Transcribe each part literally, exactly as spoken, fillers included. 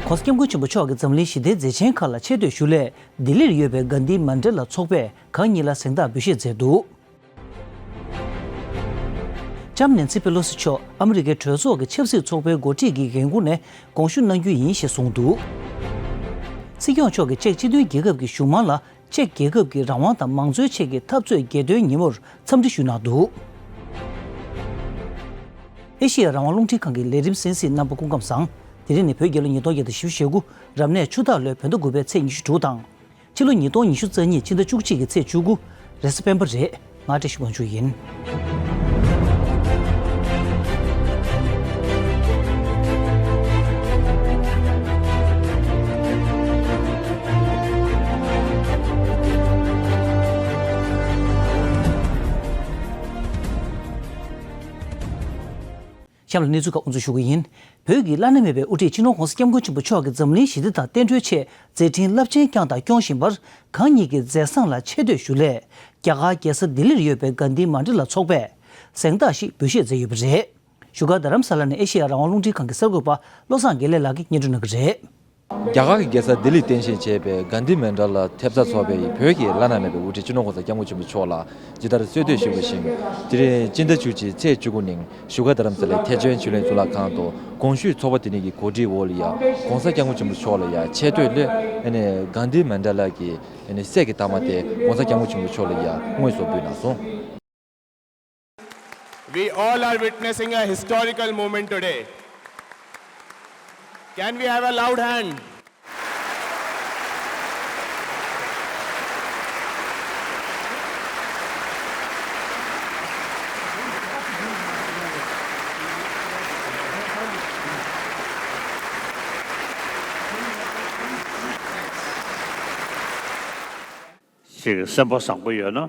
༸གོང་ས་༸སྐྱབས་མགོན་ཆེན་པོ་མཆོག་གིས་འཛམ་གླིང་ཞི་བདེའི་མཛད་ཆེན་ཁག་ལ་ཆེ་བསྟོད་ཞུ་སླད། ལྡི་ལིར་ཡོད་པའི་གྷན་དྷི་མན་ཌ་ལ་ཚོགས་པས་གང་ཉིད་ལ་གཟེངས་རྟགས་འབུལ་བཞེས་མཛད་འདུག་ལྕམ་ནེན་སི་པེ་ལོ་སི་མཆོག་ཨ་མི་རི་ཀའི་གྲོས་ཚོགས་ཀྱི་ཆབ་སྲིད་ཚོགས་པའི་འགོ་ཁྲིད་ཀྱི་འགན་འཁུར་ནས་དགོངས་ཞུ་གནང་རྒྱུ་ཡིན་ཞེས་གསུངས་འདུག་སྲིད་སྐྱོང་མཆོག་གིས་ཅེཀ་སྤྱི་མཐུན་རྒྱལ་ཁབ་ཀྱི་གཞུང་མང་ལ་ཅེཀ་རྒྱལ་ཁབ་ཀྱི་རང་དབང་དང་མང་གཙོའི་ཆེད་ཀྱི་འཐབ་རྩོད་རྒྱལ་དོན་ཉིན་མོར་འཚམས་འདྲི་ཞུས་གནང་འདུག་ཨེ་ཤེ་ཡ་རང་དབང་རླུང་འཕྲིན་ཁང་གི་ལས་རིམ་གསན་གཟིགས་རྣམ་པ་སྐུ་ཁམས་བཟང་། དེ་རིང་ནི་བོད་རྒྱལ་ལོ་ཉིས་སྟོང་བརྒྱ་དང་བཞི་བཅུ་ཞེ་དགུ། རབ་གནས་ཆུ་སྟག་ལོའི་བོད་ཟླ་དགུ་པའི་ཚེས་ཉི་ཤུ་དྲུག་དང་། ཕྱི་ལོ་ཉིས་སྟོང་ཉི་ཤུ་རྩ་གཉིས་ཕྱི་ཟླ་བཅུ་གཅིག་གི་ཚེས་བཅུ་དགུ། རེས་གཟའ་སྤེན་པ་རེད། ང་བཀྲ་ཤིས་དབང་ཕྱུག་ཡིན། གཤམ་ལ་གནས་ཚུལ་ཁག་དབུ་འཛུགས་ཞུ་གི་ཡིན། བོད་ཀྱི་བླ་ན་མེད་པའི་དབུ་ཁྲིད་སྤྱི་ནོར་༸གོང་ས་༸སྐྱབས་མགོན་ཆེན་པོ་མཆོག་གིས་འཛམ་གླིང་ཞི་བདེ་དང་བསྟན་འགྲོའི་ཆེད་མཛད་འཕྲིན་རླབས་ཆེན་བསྐྱངས་དང་སྐྱོང་བཞིན་པར་གང་ཉིད་ཀྱི་མཛད་བཟང་ལ་ཆེ་བསྟོད་ཞུ་སླད། རྒྱ་གར་རྒྱལ་ས་ལྡི་ལིར་ཡོད་པའི་གྷན་དྷི་མན་ཌ་ལ་ཚོགས་པས་གཟེངས་རྟགས་ཤིག་འབུལ་བཞེས་མཛད་ཡོད་པ་རེད། བཞུགས་སྒར་རྡ་རམ་ས་ལ་ནས་ཨེ་ཤེ་ཡ་རང་དབང་རླུང་འཕྲིན་ཁང་གི་གསར་འགོད་པ་བློ་བཟང་དགེ་ལེགས་ལགས་ཀྱིས་སྙན་སྒྲོན་གནང་གི་རེད། རྒྱ་གར་གྱི་རྒྱལ་ས་ལྡི་ལིར་རྟེན་གཞི་བྱས་པའི་གྷན་དྷི་མན་ཌ་ལ་ཐེབས་རྩ་ཚོགས་པའི་བོད་ཀྱི་བླ་ན་མེད་པའི་དབུ་ཁྲིད་སྤྱི་ནོར་༸གོང་ས་༸སྐྱབས་མགོན་ཆེན་པོ་མཆོག་ལ་ཇི་ལྟར་གསོལ་འདེབས་ཞུ་བ་བཞིན། དེ་རིང་སྤྱི་ཟླ་བཅུ་གཅིག་ཚེས་བཅུ་དགུ་ཉིན་བཞུགས་སྒར་རྡ་རམ་ས་ལའི་ཐེག་ཆེན་ཆོས་གླིང་གཙུག་ལག་ཁང་དུ་གོང་ཞུས་ཚོགས་པ་དེ་ཉིད་ཀྱི་གོ་སྒྲིག་འོག་ལ་ཡ་༸གོང་ས་༸སྐྱབས་མགོན་ཆེན་པོ་མཆོག་ལ་ཡ་ཆེ་བསྟོད་སླད་ཨ་ནི་གྷན་དྷི་མན་ཌ་ལ་གི་ཨ་ནི་གསེར་གྱི་རྟགས་མ་དེ་༸གོང་ས་༸སྐྱབས་མགོན་ཆེན་པོ་མཆོག་ལ་ཡ་དངོས་སུ་འབུལ་གནང་སོང་། We all are witnessing a historical moment today. Can we have a loud hand? ཅིག་སེམས་པ་བཟང་པོ་ཡོད་ན། ཨ།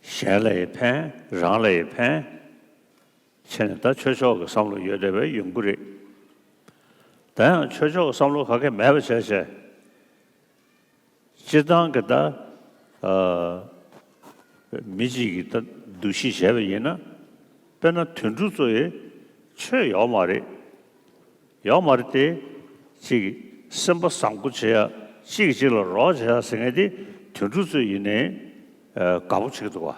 གཞན་ལ་ཡང་ཕན། རང་ལ་ཡང་ཕན། བྱས་ནས་ད་ཆོས་ཕྱོགས་ཀྱི་བསམ་བློ་ཡོད་བསྡད་པའི་ཡོང་གི་རེད། ད་ཡང་ཆོས་ཕྱོགས་ཀྱི་བསམ་བློ་ག་གེ་མེད་པ་བྱས་བྱས། སྤྱིར་བཏང་གི་ད། ཨ། མི་གཅིག་གི་ད་འདུ་ཤེས་བྱས་པ་ཡིན་ན། དཔེར་ན་དུད་འགྲོ་ཚོ་ཡི་ཆོས་ཡོད་མ་རེད། ཡོད་མ་རེད་དེ། གཅིག་གིས་སེམས་པ་བཟང་པོ་བྱེད་ཡ། གཅིག་གིས་གཅིག་ལ་རོགས་བྱེད་ཡ་ཟེར་མཁན་དེ་དུད་འགྲོ་ཚོ་ཡིན་ནའི་དགའ་པོ་བྱེད་ཀྱི་འདུག་བ།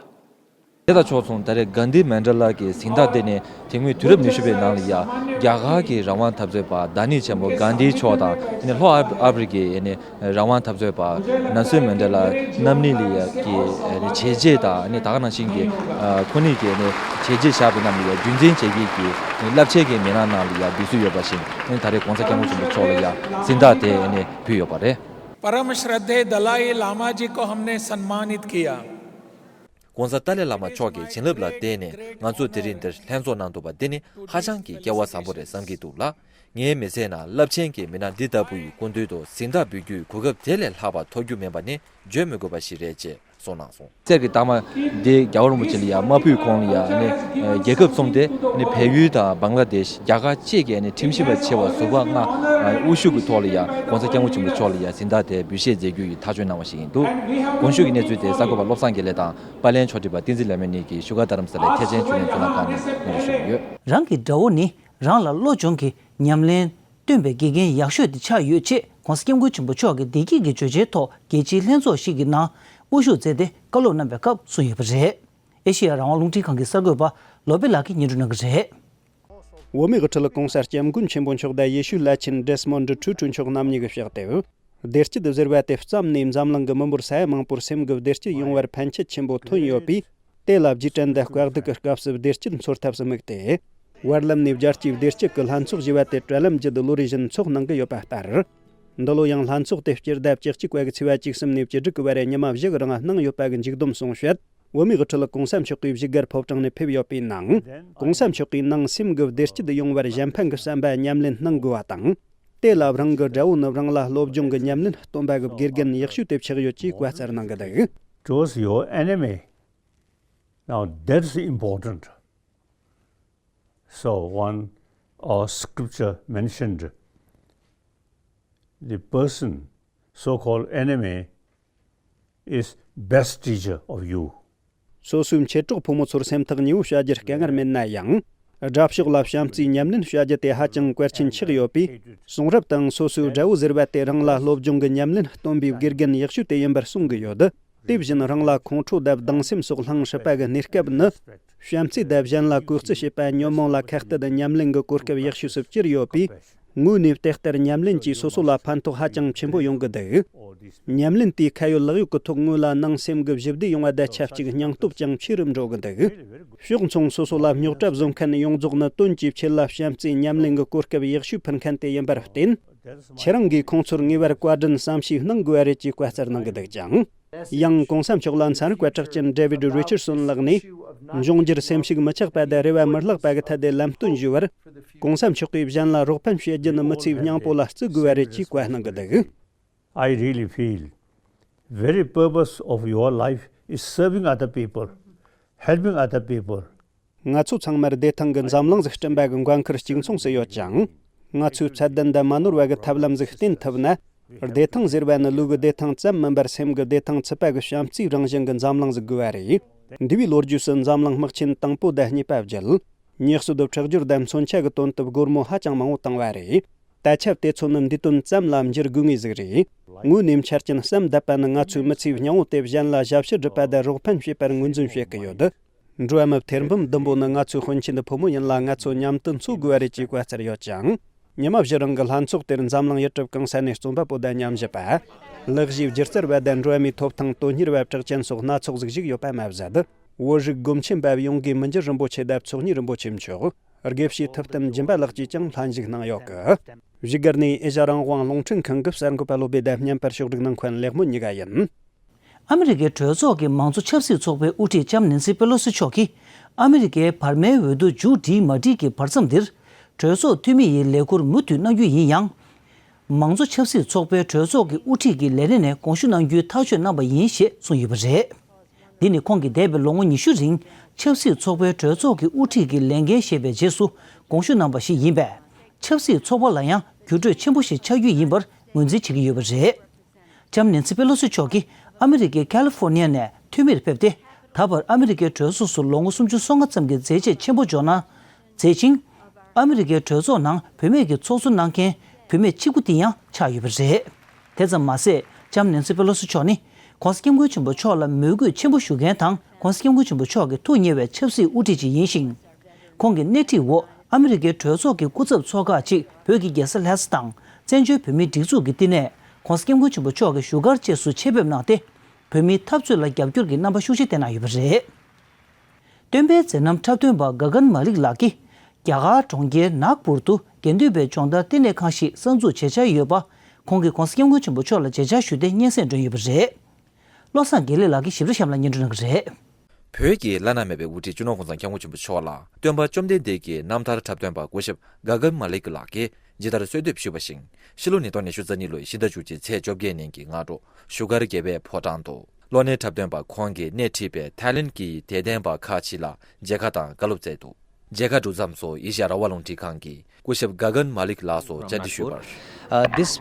དེ་དང་ཕྱོགས་མཚུངས་ད་རེས་གྷན་དྷི་མན་ཌ་ལ་གི་གཟེངས་རྟགས་དེ་ནི་དེ་སྔོན་དུས་རབས་ཉི་ཤུ་པའི་ནང་ལ་ཡ་རྒྱ་གར་གྱི་རང་དབང་འཐབ་རྩོད་པ་བདག་ཉིད་ཆེན་པོ་གྷན་དྷི་མཆོག་དང་ཨ་ནི་ལྷོ་ཨ་ཨ་ཕི་རི་ཀའི་ཨ་ནི་རང་དབང་འཐབ་རྩོད་པ་ནེལ་སོན་མན་ཌེ་ལ་རྣམ་གཉིས་ལ་ཡ་གི་ཨ་ནི་བྱས་རྗེས་དང་ཨ་ནི་ད་ག་ནང་བཞིན་གྱི་ཨ་ཁོ་གཉིས་ཀྱི་ཨ་ནི་བྱས་རྗེས་བཞག་པའི་རྣམས་ལ་ཡ་རྒྱུན་འཛིན་བྱེད་མཁན་གྱི་རླབས་ཆེན་གྱི་མི་སྣ་ནང་ལ་ཡ་འདུས་སྲོལ་ཡོད་པ་བཞིན་ཨ་ནི་ད་རེས་༸གོང་ས་༸སྐྱབས་མགོན་ཆེན་པོ་མཆོག་ལ་ཡ་གཟེངས་རྟགས་དེ་ཨ་ནི་ཕུལ་ཡོད་པ་རེད། परम श्रद्धेय दलाई लामा जी को हमने सम्मानित किया। ༸གོང་ས་ཏཱ་ལའི་བླ་མ་མཆོག་གི་བྱིན་རླབས་ལ་བརྟེན་ནས་ང་ཚོ་དེ་རིང་འདིར་ལྷན་ཚོགས་གནང་ཐུབ་པ་འདི་ནི་ཧ་ཅང་གི་སྐལ་བ་བཟང་པོ་རེད་བསམ་གྱི་འདུག་ལ། ངའི་མི་ཚེའི་ནང་རླབས་ཆེན་གྱི་མི་སྣ་འདི་ལྟ་བུ་ཡི་སྐུ་མདུན་དུ་གཟེངས་རྟགས་འབུལ་རྒྱུའི་གོ་སྐབས་དེ་ལས་ལྷག་པ་ཐོབ་རྒྱུ་མིན་པ་ནི་བརྗོད་མི་དགོས་པ་ཞིག་རེད་ཅེས་གསུངས་གནང་སོང་། གསེར་གྱི་རྟགས་མ་འདི་རྒྱལ་བ་རིན་པོ་ཆེ་ལ་ཡང་མ་ཕུལ་གོང་ལ་ཡང་ནི་རྒྱལ་ཁབ་གསུམ་སྟེ་ནི་བལ་ཡུལ་དང་བང་ལ་དེཤ། རྒྱ་གར་བཅས་ཀྱི་ནི་ཁྲིམས་ཞིབ་པ་ཆེ་བ་ཟུར་པ་ལྔ་དབུ་བཞུགས་ཀྱི་ཐོག་ལ་ཡང་༸གོང་ས་༸སྐྱབས་མགོན་ཆེན་པོ་མཆོག་ལ་ཡང་གཟེངས་རྟགས་དེ་འབུལ་བཞེས་མཛད་རྒྱུ་ཡི་ཐག་གཅོད་གནང་བ་ཞིག་ཡིན་འདུག་གོང་ཞུས་ཀྱི་གནས་ཚུལ་དེ་གསར་འགོད་པ་བློ་བཟང་དགེ་ལེགས་དང་པར་ལེན་ཕྱོགས་སྒྲིག་པ་བསྟན་འཛིན་ལྷ་མོ་གཉིས་ཀྱིས་བཞུགས་སྒར་རྡ་རམ་ས་ལའི་ཐེག་ཆེན་ཆོས་གླིང་གཙུག་ལག་ཁང་ནས་སྙན་སྒྲོན་ཞུས་ཡོད། རང་གི་དགྲ་བོ་ནི་རང་ལ་བློ་སྦྱོང་གི་ཉམས་ལེན་སྟོན་པའི་དགེ་རྒན་ཡག་ཤོས་དེ་ཆགས་ཡོད་ཅེས་༸གོང་ས་༸སྐྱབས་མགོན་ཆེན་པོ་མཆོག་གིས་བདེ་སྐྱིད་ཀྱི་བརྗོད་བྱའི་ཐོག་རྒྱལ་སྤྱིའི་ལྷན་ཚོགས་ཤིག་གི་ནང་དབུ་བཞུགས་མཛད་དེ་བཀའ་སློབ་གནང་བའི་སྐབས་གསུངས་ཡོད་པ་རེད། ཨེ་ཤེ་ཡ་རང་དབང་རླུང་འཕྲིན་ཁང་གི་གསར་འགོད་པ་ལོ་པེ་ལགས་ཀྱིས་སྙན་སྒྲོན་གནང་གི་རེད། བོད་མིའི་དབུ་ཁྲིད་༸གོང་ས་༸སྐྱབས་མགོན་ཆེན་པོ་མཆོག་དང་ཡེ་ཤུའི་བླ་ཆེན་ཌེས་མོན་ཌི་ཊུ་ཊུ་མཆོག་རྣམ་གཉིས་ཀྱིས་ཕྱག་དེབ། བདེ་སྐྱིད་ཟེར་བ་དེ་བརྩམས་ནས་འཛམ་གླིང་གི་མི་འབོར་ས་ཡ་མང་པོར་སེམས་ཀྱི་བདེ་སྐྱིད་ཡོང་བར་ཕན་ཆེད་ཆེན་པོ་ཐོན་ཡོད་པས། དེ་ལ་རྗེས་དྲན་དང་དཀའ་སྡུག་གི་སྐབས་སུ་བདེ་སྐྱིད་འཚོལ་ཐབས་སུ་དམིགས་ཏེ། བར་ལམ་ནས་རྒྱལ་སྤྱིའི་བདེ་སྐྱིད་ཀྱི་ལྷན་ཚོགས་ཞེས་པ་དེ་གྲོས་ལམ་བརྒྱུད་ལོ་རེ་བཞིན་འཚོགས་གནང་གི་ཡོད་པ་ལྟར། འདི་ལོ་ཡང་ལྷན་ཚོགས་དེ་སྤྱི་ཟླ་བཅུ་གཅིག་པ་གི་ཚེས་པ་བཅུ་གསུམ་ནས་བཅུ་དྲུག་གི་བར་ཉི་མ་བཞི་གི་རིང་གནང་ཡོད་པ་གི་མཇུག་བསྡོམས་གསུངས་ཤོད། བོད་མིའི་དབུ་ཁྲིད་༸གོང་ས་མཆོག་གིས་བཞུགས་སྒར་ཕོ་བྲང་ནས་ཕེབས་ཡོད་པའི་ནང་། ༸གོང་ས་མཆོག་གིས་ནང་སེམས་ཀྱི་བདེ་སྐྱིད་ཡོང་བར་གཞན་ཕན་གྱི་བསམ་པ་ཉམས་ལེན་གནང་དགོས་པ་དང་། དེ་ལ་རང་གི་དགྲ་བོ་ནི་རང་ལ་སློབ་སྦྱོང་གི་ཉམས་ལེན་སྟོན་པ་གི་དགེ་རྒན་ཡག་ཤོས་དེ་ཆགས་ཡོད་ཅེས་བཀའ་སྩལ་གནང་གི་འདུག Towards your enemy. Now that's important. So one, our scripture mentioned, the person, so-called enemy, is best teacher of you. སོ་སོའི་མཆེད་གྲོགས་ཕོ་མོ་ཚོར་སེམས་ཐག་ཉེ་བོ་བྱ་རྒྱུར་དཀའ་ངལ་མེད་ན་ཡང་། དགྲ་ཕྱོགས་ལ་བྱམས་བརྩེའི་ཉམས་ལེན་བྱ་རྒྱུ་དེ་ཧ་ཅང་གལ་ཆེན་ཆགས་ཡོད་པས། གསུང་རབ་དང་སོ་སོའི་དགྲ་བོ་ཟེར་བ་དེ་རང་ལ་སློབ་སྦྱོང་གི་ཉམས་ལེན་སྟོན་པའི་དགེ་རྒན་ཡག་ཤོས་དེ་ཡིན་པར་གསུང་གི་ཡོད། དེ་བཞིན་རང་ལ་ཁོང་ཁྲོ་དང་སྡང་སེམས་སོགས་བསླངས་སྲིད་པ་གི་གནས་སྐབས་ནི། བྱམས་བརྩེ་དང་གཞན་ལ་གུས་བརྩི་བྱེད་པ་ཉོན་མོངས་ལ་ཁ་གཏད་ཉམས་ལེན་གྱི་གོ་སྐབས་ཡག་ཤོས་སུ་གྱུར་ཡོད་པས། དངོས་གནས་དེ་ལྟར་ཉམས་ལེན་གྱིས་སོ་སོ་ལ་ཕན་ཐོགས་ཧ་ཅང་ཆེན་པོ་ཡོང་གི་འདུག། ཉམས་ལེན་དེའི་ཁ་ཡོད་ལག་ཡོད་ཀྱི་ཐོག་དངོས་ལ་ནང་སེམས་ཀྱི་ཞི་བདེ་ཡོང་བ་དང་ཆབས་ཅིག་སྙིང་སྟོབས་ཀྱང་ཆེ་རུ་འགྲོ་གི་འདུག། ཕྱོགས་མཚུངས་སོ་སོ་ལ་རྙོག་དྲ་བཟོ་མཁན་ཡོངས་རྫོགས་ནི་དོན་གྱི་ཆེད་ལ་བྱམས་བརྩེའི་ཉམས་ལེན་གྱི་གོ་སྐབས་ཡག་ཤོས་ཕུལ་མཁན་དེ་ཡིན་པར་བརྟེན། ཁྱེད་རང་གིས་ཁོང་ཚོར་ངེས་པར་བཀའ་དྲིན་བསམ་ཤེས་གནང་དགོས་པ་རེད་ཅེས་བཀའ་སྩལ་གནང་གི་འདུག་ཅིང་། ཡང་གོང་ས་མཆོག་ལ་ཚན་རིག་པ་གྲགས་ཅན་David Richardson་ལགས་ནས། འབྱུང་འགྱུར་སེམས་ཤུགས་མི་ཆག་པ་དང་རེ་བ་མི་བརླག་པ་གི་ཐད་དེ་ལམ་སྟོན་ཞུས་པར། གོང་ས་མཆོག་གིས་གཞན་ལ་རོགས་ཕན་བྱེད་རྒྱུ་ནི་མི་ཚེའི་སྙིང་པོ་ལ་བརྩི་དགོས་པ་རེད་ཅེས་བཀའ་གནང་གི་འདུག། I really feel very purpose of your life is serving other people, helping other people. ང་ཚོ་ཚང་མར་བདེ་ཐང་གི་འཛམ་གླིང་ཟིག་བསྐྲུན་པ་གི་འགན་ཁུར་གཅིག་མཚུངས་སུ་ཡོད་ཅིང་། ང་ཚོའི་ཚད་ལྡན་དང་མ་ནོར་བ་གི་ཐབས་ལམ་ཟིག་བསྟེན་ཐུབ་ན། བདེ་ཐང་ཟེར་བ་ནི་ལུས་ཀྱི་བདེ་ཐང་ཙམ་མིན་པར་སེམས་ཀྱི་བདེ་ཐང་ཚུད་པ་གི་བྱམས་བརྩེའི་རང་བཞིན་གྱི་འཛམ་གླིང་ཟིག་དགོས་པ་རེད། འདས་པའི་ལོ་རྒྱུས་སུ་འཛམ་གླིང་དམག་ཆེན་དང་པོ་དང་གཉིས་པ་བརྒྱུད། ཉེས་གསོད་དང་ཁྲག་སྦྱོར་དང་མཚོན་ཆ་གི་དོན་དུ་སྒོར་མོ་ཧ་ཅང་མང་བོ་བཏང་བ་རེད། ད་ཆ་དེ་ཚོ་ནི་འདིའི་དོན་ཙམ་ལ་འགྱུར་དགོས་ངེས་ཟིག་རེད། དངོས་གནས་འཆར་ཅན་བསམ་དད་པ་ནི་ང་ཚོའི་མི་ཚེའི་སྙིང་བོ་དེ་གཞན་ལ་ཞབས་ཕྱི་སྒྲུབ་པ་དང་རོགས་ཕན་བྱེད་པར་ངོས་འཛིན་བྱེད་ཀྱི་ཡོད། འགྲོ་བ་མི་ཐེར་འབུམ་བདུན་པོ་ནི་ང་ཚོའི་དཔོན་ཆེན་དང་ཕོ་མོ་ཡིན་ལ་ང་ཚོ་མཉམ་དུ་འཚོ་དགོས་པ་རེད་ཅེས་བཀའ་སྩལ་ཡོད་ཅིང་། ཉི་མ་བཞི་རིང་གི་ལྷན་ཚོགས་དེར་འཛམ་གླིང་ཡུལ་གྲུ་གང་ས་ནས་རྩོམ་པ་པོ་དང་ཉམས་ཞིབ་པ། ལག་བཞིའི་སྒྱུ་རྩལ་བ་དང་འགྲོ་བ་མིའི་ཐོབ་ཐང་དོན་གཉེར་བ་གྲགས་ཅན་སོགས་སྣ་ཚོགས་ཟིག་བཞུགས་ཡོད་པ་མ་ཟད། བོད་རིགས་སྒོམ་ཆེན་པ་ཡོངས་ཀྱི་མི་འགྱུར་རིན་པོ་ཆེ་དང་ཚོགས་གཉིས་རིན་པོ་ཆེ་མཆོག། དགེ་བཤེས་ཐུབ་བསྟན་སྦྱིན་པ་ལགས་ཀྱིས་ཀྱང་ལྷན་ཞུགས་གནང་ཡོད་སྐད། བཞུགས་སྒར་ནས་ཨེ་ཤ་རང་དབང་རླུང་འཕྲིན་ཁང་གི་གསར་འགོད་པ་བློ་བྷེ་དང་བརྙན་པར་ཕྱོགས་སྒྲིག་གནང་མཁན་ལེགས་སྨོན་གཉིས་ཀ་ཡིན། ཨ་མི་རི་ཀའི་གྲོས་ཚོགས་ཀྱི་མང་གཙོ་ཆབ་སྲིད་ཚོགས་པའི་དབུ་ཁྲིད་ལྕམ་ནེན་སི་པེ་ལོ་སི་མཆོག་གིས། ཨ་མི་རི་ཀའི་བར་མའི་འོས་བསྡུ་མཇུག་སྒྲིལ་མ་སྒྲིལ་གྱི་བར་མཚམས་འདིར། གྲོས་ཚོགས་འཐུས་མི་ཡི་ལས་ཁུར་མུ་མཐུད་གནང་རྒྱུ་ཡིན་ཡང་། མང་གཙོ་ཆབ་སྲིད་ཚོགས་པའི་གྲོས་ཚོགས་ཀྱི་དབུ་ཁྲིད་ཀྱི་ལས་གནས་ནས་དགོངས་ཞུ་གནང་རྒྱུའི་ཐག་གཅོད་གནང་པ་ཡིན་ཞེས་གསུངས་ཡོད་པ་རེད། འདི་ནི་ཁོང་གིས་འདས་པའི་ལོ་ངོ་ཉི་ཤུ་རིང་ཆབ་སྲིད་ཚོགས་པའི་གྲོས་ཚོགས་ཀྱི་དབུ་ཁྲིད་ཀྱི་ལས་འགན་བཞེས་པའི་རྗེས་སུ་དགོངས་ཞུ་གནང་པ་ཞིག་ཡིན་པས། ཆབ་སྲིད་ཚོགས་པ་ལ་ཡང་འགྱུར་འགྲོས་ཆེན་པོ་ཞིག་ཆགས་རྒྱུ་ཡིན་པར་ངོས་འཛིན་བྱེད་ཀྱི་ཡོད་པ་རེད། ལྕམ་ནེན་སི་པེ་ལོ་སི་མཆོག་གིས་ཨ་མི་རི་ཀའི་ཁ་ལི་ཧྥོར་ནི་ཡ་ནས་འཐུས་མིར་ཕེབས་ཏེ། ད་བར་ཨ་མི་རི་ཀའི་གྲོས་ཚོགས་སུ་ལོ་ངོ་སུམ་ཅུ་སོ་ལྔ་ཙམ་གྱི་མཛད་རྗེས་ཆེན་པོ་འཇོག་གནང་མཛད་ཅིང་། ཨ་མི་རི་ཀའི་གྲོས་ཚོགས་ནང་བུད་མེད་ཀྱི་ཚོགས་གཙོ་གནང་མཁན་བུད་མེད་གཅིག་པུ་དེ་ཡང་ཆགས་ཡོད་པ་རེད། དེ་ཙམ་མ་ཟད། ལྕམ་ནེན་སི་པེ་ལོ་སི་མཆོག་ནི་༸གོང་ས་༸སྐྱབས་མགོན་ཆེན་པོ་མཆོག་ལ་མོས་གུས་ཆེན་པོ་ཞུ་མཁན་དང་༸གོང་ས་༸སྐྱབས་མགོན་ཆེན་པོ་མཆོག་གི་ཐུགས་མཉེས་པའི་ཆབ་སྲིད་དབུ་ཁྲིད་ཅིག་ཡིན་ཞིང་། ཁོང་གི་སྣེ་ཁྲིད་འོག་ཨ་མི་རི་ཀའི་གྲོས་ཚོགས་ཀྱི་སྐུ་ཚབ་ཚོགས་ཁག་ཅིག་བོད་ཀྱི་རྒྱལ་ས་ལྷ་ས་དང་བཙན་བྱོལ་བོད་མིའི་སྒྲིག་འཛུགས་ཀྱི་བསྟི་གནས་༸གོང་ས་༸སྐྱབས་མགོན་ཆེན་པོ་མཆོག་གི་བཞུགས་སྒར་བཅས་སུ་ཆེད་ཕེབས་གནང་སྟེ། བོད་མིའི་འཐབ་རྩོད་ལ་རྒྱབ་སྐྱོར་གྱི་རྣམ་པ་ཤུགས་ཆེ་བསྟན་གནང་ཡོད་པ་རེད། སྟོན་པའི་མཛད་རྣམ་འཁྲབ་སྟོན་པ་ག་གན་མ་ལིག་ལགས་ཀྱིས། རྒྱ་གར་གྲོང་ཁྱེར་ནཱག་པུར་དུ་དགེ་འདུན་པའི་སྦྱོང་བརྡར་ལྟེ་གནས་ཁང་ཞིག་གསར་འཛུགས་བྱེད་འཆར་ཡོད་པ། ཁོང་གིས་༸གོང་ས་༸སྐྱབས་མགོན་ཆེན་པོ་མཆོག་ལ་མཇལ་བཅར་ཞུས་ཏེ་སྙན་སེང་བསྒྲོན་ཡོད་པ་རེད། བློ་བཟང་དགེ་ལེགས་ལགས་ཀྱིས་ཞིབ་ཕྲ་གཤམ་ལ་སྙན་སྒྲོན་གནང་གི་རེད། བོད་ཀྱི་བླ་ན་མེད་པའི་དབུ་ཁྲིད་སྤྱི་ནོར་༸གོང་ས་༸སྐྱབས་མགོན་ཆེན་པོ་མཆོག་ལ་སྟོན་པ་བཅོམ་ལྡན་འདས་ཀྱི་རྣམ་ཐར་འཁྲབ་སྟོན་པ་སྐུ་ཞབས་ག་གན་མ་ལིག་ལགས་ཀྱིས་ཇི་ལྟར་གསོལ་འདེབས་ཞུས་པ་བཞིན། ཕྱི་ལོ་ཉིས་སྟོང་ཉི་ཤུ་རྩ་གཉིས་ལོའི་ཕྱི་ཟླ་བཅུ་གཅིག་ཚེས་བཅོ་བརྒྱད་ཉིན་གྱི་སྔ་དྲོ་བཞུགས་སྒར་རྒྱལ་བའི་ཕོ་བྲང་དུ་གློག་བརྙན་འཁྲབ་སྟོན་པ་ཁོང་གིས་སྣེ་ཁྲིད་པའི་ཐའི་ལེན་གྱི་དད་ལྡན་པ་ཁག་ཅིག་ལ་མཇལ་ཁ་དང་བཀའ་སློབ་སྩལ་འདུག། མཇལ་ཁ་གྲུབ་མཚམས་སུ་ཨེ་ཤ་ཡ་རང་དབང་རླུང་འཕྲིན་ཁང་གི་སྐུ་ཞབས་ག་གན་མ་ལིག་ལགས་སུ་བཅར་འདྲི་ཞུས་པར། Uh, this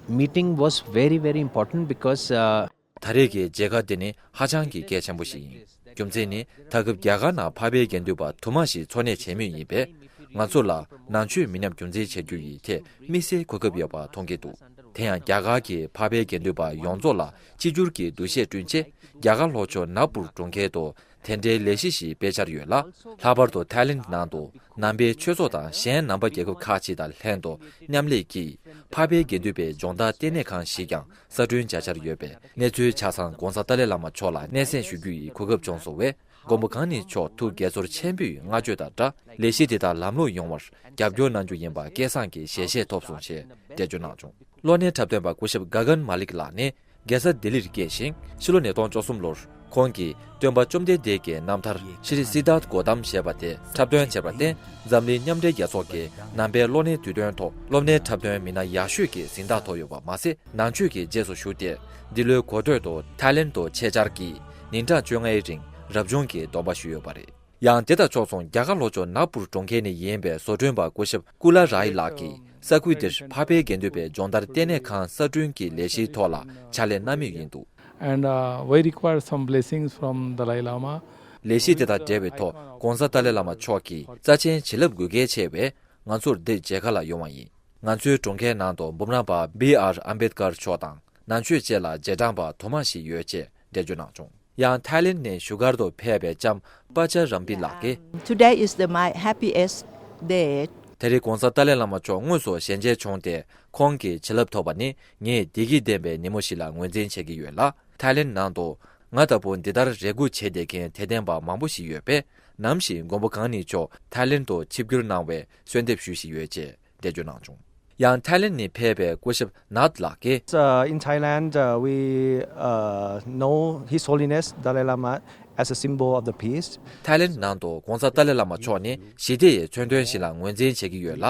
meeting was very, very important because, uh, ད་རེས་ཀྱི་མཇལ་ཁ་འདི་ནི་ཧ་ཅང་གི་གལ་ཆེན་པོ་ཞིག་ཡིན། རྒྱུ་མཚན་ནི་ད་སྐབས་རྒྱ་གར་ནང་འཕགས་པའི་དགེ་འདུན་པ་དུ་མ་ཞིག་འཚོ་གནས་བྱེད་མུས་ཡིན་པས། ང་ཚོ་ལ་ནང་ཆོས་མི་ཉམས་རྒྱུན་འཛིན་བྱ་རྒྱུ་ཡི་ཐད་དམིགས་བསལ་གོ་སྐབས་ཡོད་པ་མཐོང་གི་འདུག། དེ་ཡང་རྒྱ་གར་གྱི་འཕགས་པའི་དགེ་འདུན་པ་ཡོངས་རྫོགས་ལ་གཅིག་གྱུར་གྱི་འདུ་ཤེས་བསྐྲུན་ཆེད་རྒྱ་གར་ལྷོ་ཕྱོགས་ནཱག་པུར་གྲོང་ཁྱེར་དུ་དེ་འབྲེལ་ལས་གཞི་ཞིག་སྤེལ་འཆར་ཡོད་ལ། ལྷག་པར་དུ་ཐའི་ལེན་ནང་དུ་ནང་པའི་ཆོས་ཚོགས་དང་གཞན་ནང་པ་རྒྱལ་ཁབ་ཁག་ཅིག་དང་ལྷན་དུ་མཉམ་ལས་ཀྱིས་འཕགས་པའི་དགེ་འདུན་པའི་སྦྱོང་བརྡར་ལྟེ་གནས་ཁང་ཞིག་ཀྱང་གསར་སྐྲུན་བྱ་འཆར་ཡོད་པའི་གནས་ཚུལ་ཆ་ཚང་༸གོང་ས་ཏཱ་ལའི་བླ་མ་མཆོག་ལ་སྙན་སེང་ཞུ་རྒྱུ་ཡི་གོ་སྐབས་བྱུང་སོང་བས། མགོན་པོ་གང་ཉིད་མཆོག་ཐུགས་དགྱེས་ཚོར་ཆེན་པོས་བསྔགས་བརྗོད་དང་སྦྲགས། ལས་གཞི་དེ་དག་ལམ་ལྷོང་ཡོང་བར་རྒྱབ་སྐྱོར་གནང་རྒྱུ་ཡིན་པ་སྐལ་བཟང་གིས་ཞལ་བཞེས་ཐོབ་སོང་ཞེས་འགྲེལ་བརྗོད་གནང་བྱུང་། གློག་བརྙན་འཁྲབ་སྟོན་པ་སྐུ་ཞབས་ག་གན་མ་ལིག་ལགས་ནི་རྒྱལ་ས་ལྡི་ལིར་སྐྱེས་ཤིང་། ཕྱི་ལོ་ཉིས་སྟོང་བཅུ་གསུམ་ལོར་ཁོང་གིས་སྟོན་པ་བཅོམ་ལྡན་འདས་ཀྱི་རྣམ་ཐར་ཤྲི་སིད་དཱརྠ་གོ་ཏམ་ཞེས་པ་དེ་འཁྲབ་སྟོན་བྱས་པར་བརྟེན། འཛམ་གླིང་མཉམ་འབྲེལ་རྒྱལ་ཚོགས་ཀྱི་ནང་པའི་གློག་བརྙན་དུས་སྟོན་ཐོག་གློག་བརྙན་འཁྲབ་སྟོན་མི་སྣ་ཡག་ཤོས་ཀྱི་གཟེངས་རྟགས་ཐོབ་ཡོད་པ་མ་ཟད། ནང་ཆོས་ཀྱི་རྗེས་སུ་ཞུགས་ཏེ། འདི་ལོའི་འགོ་སྟོད་དུ་ཐའི་ལེན་དུ་ཆེད་བཅར་གྱིས་ཉིན་གྲངས་བཅོ་ལྔའི་རིང་རབ་བྱུང་གི་སྡོམ་པ་ཞུས་ཡོད་པ་རེད། ཡང་དེ་དང་ཕྱོགས་མཚུངས་རྒྱ་གར་ལྷོ་ཕྱོགས་ནཱག་པུར་གྲོང་ཁྱེར་ནས་ཡིན་པའི་བཟོ་སྐྲུན་པ་སྐུ་ཞབས་ཀུ་ལ་རའི་ལགས་ཀྱིས་ས་ཁུལ་འདིར་འཕགས་པའི་དགེ་འདུན་པའི་སྦྱོང་བརྡར་ལྟེ་གནས་ཁང་གསར་སྐྲུན་གྱི་ལས་གཞིའི་ཐོག་ལ་ཕྱག་ལས་གནང་མུས་ཡིན་འདུག། And, uh, we require some blessings from Dalai Lama. ལས་གཞི་དེ་དང་འབྲེལ་བའི་ཐོག་༧གོང་ས་ཏཱ་ལའི་བླ་མ་མཆོག་གིས་རྩ་ཆེན་བྱིན་རླབས་དགོས་གལ་ཆེ་བས། ང་ཚོར་འདིར་མཇལ་ཁ་ལ་ཡོང་བ་ཡིན། ང་ཚོའི་གྲོང་ཁྱེར་ནང་དུ་འབུམ་རམས་པ་བྷི་ཨར་ཨམ་བེད་ཀར་མཆོག་དང་ནང་ཆོས་བཅས་ལ་རྗེས་འབྲང་པ་དུ་མ་ཞིག་ཡོད་ཅེས་འགྲེལ་བརྗོད་གནང་བྱུང་། ཡང་ཐའི་ལེན་ནས་བཞུགས་སྒར་དུ་ཕེབས་པའི་ལྕམ་པ་ཅ་རམ་པི་ལགས་ཀྱིས། Today is the, my happiest day. ད་རེས་༧གོང་ས་ཏཱ་ལའི་བླ་མ་མཆོག་དངོས་སུ་ཞལ་མཇལ་བྱུང་སྟེ། ཁོང་གི་བྱིན་རླབས་ཐོབ་པ་ནི་ངས་བདེ་སྐྱིད་ལྡན་པའི་ཉིན་མོ་ཞིག་ལ་ངོས་འཛིན་བྱེད་ཀྱི་ཡོད་ལ། ཐའི་ལེན་ནང་དུ་ང་ལྟ་བུ་འདི་ལྟར་རེ་སྒུག་བྱེད་བསྡད་མཁན་དད་ལྡན་པ་མང་པོ་ཞིག་ཡོད་པས། ནམ་ཞིག་མགོན་པོ་གང་ཉིད་མཆོག་ཐའི་ལེན་དུ་ཆིབས་བསྒྱུར་གནང་བའི་གསོལ་འདེབས་ཞུས་བཞིན་ཡོད་ཅེས་འགྲེལ་བརྗོད་གནང་བྱུང་། ཡང་ཐའི་ལེན་ནས་ཕེབས་པའི་སྐུ་ཞབས་ནཱཐ་ལགས་ཀྱིས། Uh, in Thailand, uh, we uh, know His Holiness Dalai Lama as a symbol of the peace. ཐའི་ལེན་ནང་དུ་༧གོང་ས་ཏཱ་ལའི་བླ་མ་མཆོག་ནི་ཞི་བདེ་ཡི་མཚོན་དོན་ཞིག་ལ་ངོས་འཛིན་བྱེད་ཀྱི་ཡོད་ལ།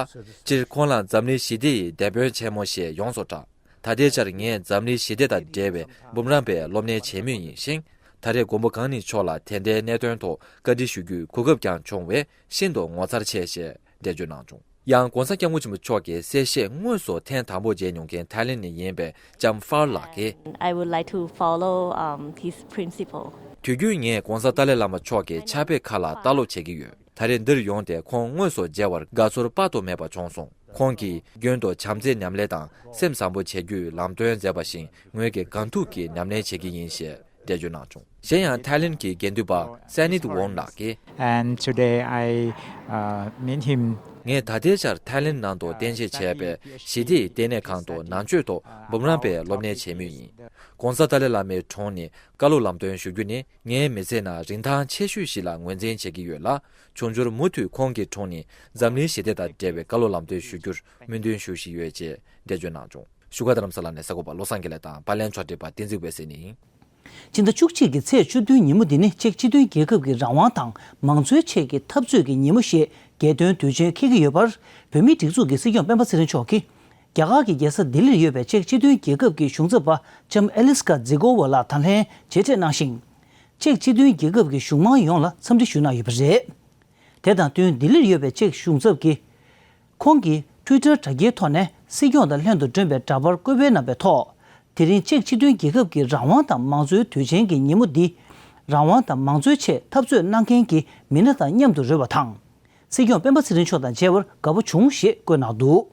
སྤྱིར་ཁོང་ལ་འཛམ་གླིང་ཞི་བདེ་ཡི་དེད་དཔོན་ཆེན་མོ་ཞེས་ཡོངས་སུ་གྲགས། ད་ལྟའི་ཆར་ངས་འཛམ་གླིང་ཞི་བདེ་དང་འབྲེལ་བའི་འབུམ་རམས་པའི་སློབ་གཉེར་བྱེད་མུས་ཡིན་ཞིང་། ད་རེས་མགོན་པོ་གང་ཉིད་མཆོག་ལ་དེ་འདྲའི་གནད་དོན་ཐོག་བཀའ་འདྲི་ཞུ་རྒྱུའི་གོ་སྐབས་ཀྱང་བྱུང་བས། ཤིན་ཏུ་ངོ་མཚར་ཆེ་ཞེས་འགྲེལ་བརྗོད་གནང་བྱུང་། ཡང་༧གོང་ས་༧སྐྱབས་མགོན་ཆེན་པོ་མཆོག་གི་གསལ་བཤད་དངོས་སུ་ཐེངས་དང་པོ་མཇལ་མྱོང་མཁན་ཐའི་ལེན་ནས་ཡིན་པའི་ལྕམ་ཧྥར་ལགས་ཀྱིས། I would like to follow, um, his principle. དུས་རྒྱུན་ངས་༧གོང་ས་ཏཱ་ལའི་བླ་མ་མཆོག་གི་ཕྱག་དཔེ་ཁག་ལ་ལྟ་ཀློག་བྱེད་ཀྱི་ཡོད། ད་རེས་འདིར་ཡོང་སྟེ་ཁོང་དངོས་སུ་མཇལ་བར་དགའ་ཚོར་དཔག་ཏུ་མེད་པ་བྱུང་སོང་། ཁོང་གིས་རྒྱུན་དུ་བྱམས་བརྩེའི་ཉམས་ལེན་དང་སེམས་བཟང་པོ་བྱེད་རྒྱུའི་ལམ་སྟོན་མཛད་པ་བཞིན། ངོས་ཀྱིས་གང་ཐུབ་ཀྱིས་ཉམས་ལེན་བྱེད་ཀྱི་ཡིན་ཞེས་འགྲེལ་བརྗོད་གནང་བྱུང་། གཞན་ཡང་ཐའི་ལེན་གྱི་དགེ་འདུན་པ་སེ་ནིད་ཝོང་ལགས་ཀྱིས། And today I, uh, meet him. ངས་ད་ལྟའི་ཆར་ཐའི་ལེན་ནང་དུ་རྟེན་གཞི་བྱས་པའི་ཞི་བདེ་ཡི་ལྟེ་གནས་ཁང་དུ་ནང་ཆོས་ཐོག་འབུམ་རམས་པའི་སློབ་གཉེར་བྱེད་མུས་ཡིན། ༧གོང་ས་ཏཱ་ལའི་བླ་མའི་དྲུང་ནས་བཀའ་སློབ་ལམ་སྟོན་ཞུ་རྒྱུ་ནི་ངའི་མི་ཚེ་ནང་རིན་ཐང་ཆེ་ཤོས་ཤིག་ལ་ངོས་འཛིན་བྱེད་ཀྱི་ཡོད་ལ། འབྱུང་འགྱུར་མུ་མཐུད་ཁོང་གི་དྲུང་ནས་འཛམ་གླིང་ཞི་བདེ་དང་འབྲེལ་བའི་བཀའ་སློབ་ལམ་སྟོན་ཞུ་རྒྱུར་སྨོན་འདུན་ཞུ་བཞིན་ཡོད་ཅེས་འགྲེལ་བརྗོད་གནང་བྱུང་། བཞུགས་སྒར་རྡ་རམ་ས་ལ་ནས་གསར་འགོད་པ་བློ་བཟང་དགེ་ལེགས་དང་པར་ལེན་ཕྱོགས་སྒྲིག་པ་བསྟན་འཛིན་འོད་ཟེར་ནས་ཡིན། ཕྱི་ཟླ་བཅུ་གཅིག་གི་ཚེས་བཅུ་བདུན་ཉིན་མོ་འདི་ནི་ཅེཀ་སྤྱི་མཐུན་རྒྱལ་ཁབ་ཀྱི་རང་དབང་དང་མང་གཙོའི་ཆེད་ཀྱི་འཐབ་རྩོད་ཀྱི་ཉིན་མོ་ཞེས་རྒྱལ་དོན་དུས་ཆེན་འཁེལ་གྱི་ཡོད་པར། བོད་མིའི་སྒྲིག་འཛུགས་ཀྱི་སྲིད་སྐྱོང་སྤེན་པ་ཚེ་རིང་མཆོག་གིས། རྒྱ་གར་གྱི་རྒྱལ་ས་ལྡི་ལིར་ཡོད་པའི་ཅེཀ་སྤྱི་མཐུན་རྒྱལ་ཁབ་ཀྱི་གཞུང་ཚབ་པ་ལྕམ་ཨེ་ལིས་ཀ་ཛི་གོ་ཝ་ལགས་དང་ལྷན་མཇལ་འཕྲད་གནང་ཞིང་། ཅེཀ་སྤྱི་མཐུན་རྒྱལ་ཁབ་ཀྱི་གཞུང་མང་ཡོངས་ལ་འཚམས་འདྲི་ཞུས་གནང་ཡོད་པ་རེད། དེ་དང་བསྟུན་ལྡི་ལིར་ཡོད་པའི་ཅེཀ་གཞུང་ཚབ་ཀྱིས། ཁོང་གིས་ཊུའི་ཊར་དྲ་རྒྱའི་ཐོག་ནས་སྲིད་སྐྱོང་དང་ལྷན་དུ་བསྐྲུན་པའི་འདྲ་པར་བཀོད་སྤེལ་གནང་པའི་ཐོག་དེ་རིང་ཅེཀ་སྤྱི་མཐུན་རྒྱལ་ཁབ་ཀྱི་རང་དབང་དང་མང་གཙོའི་དུས་ཆེན་གྱི་ཉིན་མོ་འདི། རང་དབང་དང་མང་གཙོའི་ཆེད་འཐབ་རྩོད་གནང་མཁན་གྱི་མི་སྣ་དང་མཉམ་དུ་རོལ་བ་དང་། སྲིད་སྐྱོང་སྤེན་པ་ཚེ་རིང་མཆོག་དང་མཇལ་བར་དགའ་པོ་བྱུང་ཞེས་བཀོད་གནང་འདུག་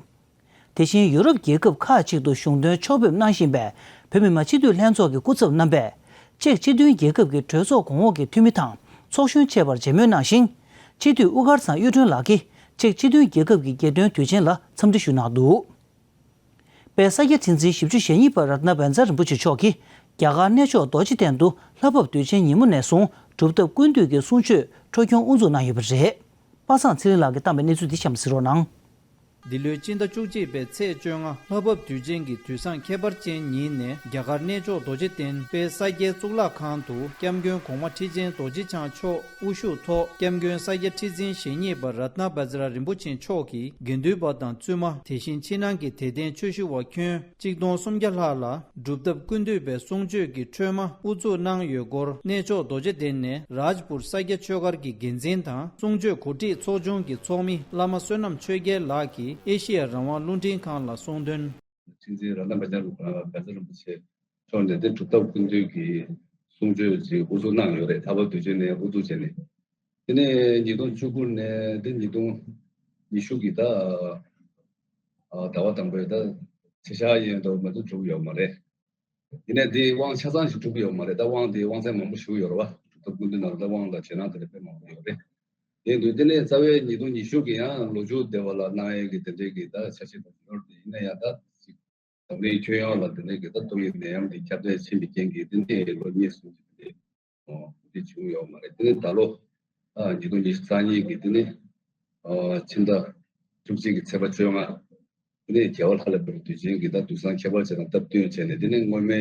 དེ་བཞིན་ཡུ་རོབ་རྒྱལ་ཁབ་ཁག་ཅིག་ཏུ་གཞུང་དོན་ཕྱོགས་ཕེབས་གནང་བཞིན་པའི་བོད་མི་མང་སྤྱི་འཐུས་ལྷན་ཚོགས་ཀྱི་སྐུ་ཚབ་རྣམ་པས། ཅེཀ་སྤྱི་མཐུན་རྒྱལ་ཁབ་ཀྱི་གྲོས་ཚོགས་གོང་འོག་གི་འཐུས་མི་དང་ཚོགས་གཞོན་བཅས་པར་མཇལ་མོལ་གནང་ཞིང་། སྤྱི་འཐུས་དབུ་དཀར་ཚང་གཡུ་སྒྲོན་ལགས་ཀྱིས་ཅེཀ་སྤྱི་མཐུན་རྒྱལ་ཁབ་ཀྱི་རྒྱལ་དོན་དུས་ཆེན་ལ་འཚམས་འདྲི་ཞུས་གནང་འདུག་དཔལ་ས་སྐྱ་ཁྲི་འཛིན་བཞི་བཅུ་ཞེ་གཉིས་པ་རཏྣ་བཛྲ་རིན་པོ་ཆེ་མཆོག་གིས་རྒྱ་གར་གནས་མཆོག་རྡོ་རྗེ་གདན་དུ་ལྷ་བབས་དུས་ཆེན་ཉིན་མོ་ནས་བཟུང་སྒྲུབ་ཐབས་ཀུན་འདུས་ཀྱི་གསུང་ཆོས་འཕྲོ་སྐྱོང་དབུ་འཛུགས་གནང་ཡོད་པ་རེད། པ་སངས་ཚེ་རིང་ལགས་ཀྱིས་བཏང་བའི་གནས་ཚུལ་འདི་གཤམ་གསན་རོགས་གནང་། འདི་ལོའི་སྤྱི་ཟླ་བཅུ་གཅིག་པའི་ཚེས་བཅོ་ལྔ་ལྷ་བབས་དུས་ཆེན་གྱི་དུས་བཟང་ཁྱད་པར་ཅན་ཉིན་ནས་རྒྱ་གར་གནས་མཆོག་རྡོ་རྗེ་གདན་དཔལ་ས་སྐྱའི་གཙུག་ལག་ཁང་དུ་སྐྱབས་མགོན་གོང་མ་ཁྲི་ཆེན་རྡོ་རྗེ་འཆང་མཆོག་དབུ་བཞུགས་ཐོག་སྐྱབས་མགོན་ས་སྐྱ་ཁྲི་འཛིན་ཞེ་གཉིས་པ་རཏྣ་བཛྲ་རིན་པོ་ཆེ་མཆོག་གིས་དགེ་འདུན་པ་དང་བཙུན་མ་དེ་བཞིན་ཕྱི་ནང་གི་དད་ལྡན་ཆོས་ཞུ་བ་ཁྱོན་གཅིག་སྟོང་སུམ་བརྒྱ་ལྷག་ལ་སྒྲུབ་ཐབས་ཀུན་འདུས་པའི་གསུང་ཆོས་ཀྱི་ཁྲོས་མ་དབུ་འཛུགས་གནང་ཡོད་སྐོར། གནས་མཆོག་རྡོ་རྗེ་གདན་ནས་རཱཇ་པུར་ས་སྐྱ་ཆོས་སྒར་གྱི་འགན་འཛིན་དང་གསུང་ཆོས་གོ་སྒྲིག་ཚོགས་ཆུང་གི་ཚོགས་མི་བླ་མ་བསོད་ནམས་ཆོས་རྒྱལ་ལགས་ཀྱིས་ཨེ་ཤེ་ཡ་རང་དབང་རླུང་འཕྲིན་ཁང་ལ་གསུངས་དོན། ཁྲི་འཛིན་རཏྣ་བཛྲ་བཛྲ་རིན་པོ་ཆེ་མཆོག་ནས་དེ་སྒྲུབ་ཐབས་ཀུན་འདུས་ཀྱི་གསུང་ཆོས་ཅིག་དབུ་འཛུགས་གནང་ཡོད་རེད། ལྷ་བབས་དུས་ཆེན་ནས་དབུ་འཛུགས་བྱས་ནས། དེ་ནས་ཉིས་སྟོང་བཅུ་དགུ་ནས་དེ་ཉིས་སྟོང་ཉི་ཤུ་གི་ད་ཟླ་བ་དང་པོའི་ད་ཚེས་ཞག་ཡིན་དུ་མ་གཏོགས་གྲུབ་ཡོད་མ་རེད། ཡིན་ནའི་དེའི་དབང་ཆ་ཚང་ཞིག་གྲུབ་ཀྱི་ཡོད་མ་རེད། ད་དབང་དེའི་དབང་ཚད་མང་པོ་ཞིག་ཡོད་རེད་བ། གྲུབ་ཐོབ་ཀུན་འདུས་ནང་ལ་ད་དབང་དང་རྗེས་གནང་དེ་འདྲ་དཔེ་མང་པོ་ཡོད་རེད། དེ་འདུག་དེ་ནས་རྩ་བའི་ཉིས་སྟོང་ཉི་ཤུ་གི་ཡང་ལོ་རྒྱུས་སྡེ་བ་ལ་གནང་ཡས་ཀྱི་དེ་འདྲའི་གི་ད་འཆར་གཞི་དང་ཡོད་རེད། ཡིན་ན་ཡང་ད་ཅིག་འཛམ་གླིང་ཁྱོན་ཡོངས་ལ་དེ་འདྲའི་གི་ད་ཏོག་དབྱིབས་ནད་ཡམས་འདི་ཁྱབ་གདལ་ཕྱིན་པའི་རྐྱེན་གྱིས་དེ་འདྲའི་ལོ་གཉིས་གསུམ་གྱི་དེ་འདྲའི་འོ་དེ་བྱུང་ཡོད་མ་རེད། དེ་ནས་ད་ལོ་ཨ་ཉིས་སྟོང་ཉི་ཤུ་རྩ་གཉིས་ཀྱི་དེ་ནས་ཨ་ཕྱི་ཟླ་བཅུ་གཅིག་གི་ཚེས་པ་བཅོ་ལྔ། དེ་ནས་རྒྱལ་བ་ལྷ་ལས་འཕེལ་བའི་དུས་ཆེན་གྱི་ད་དུས་བཟང་ཁྱད་པར་ཅན་དང་སྟབས་བསྟུན་བྱས་ནས། དེ་ནས་སྔོན་མའི་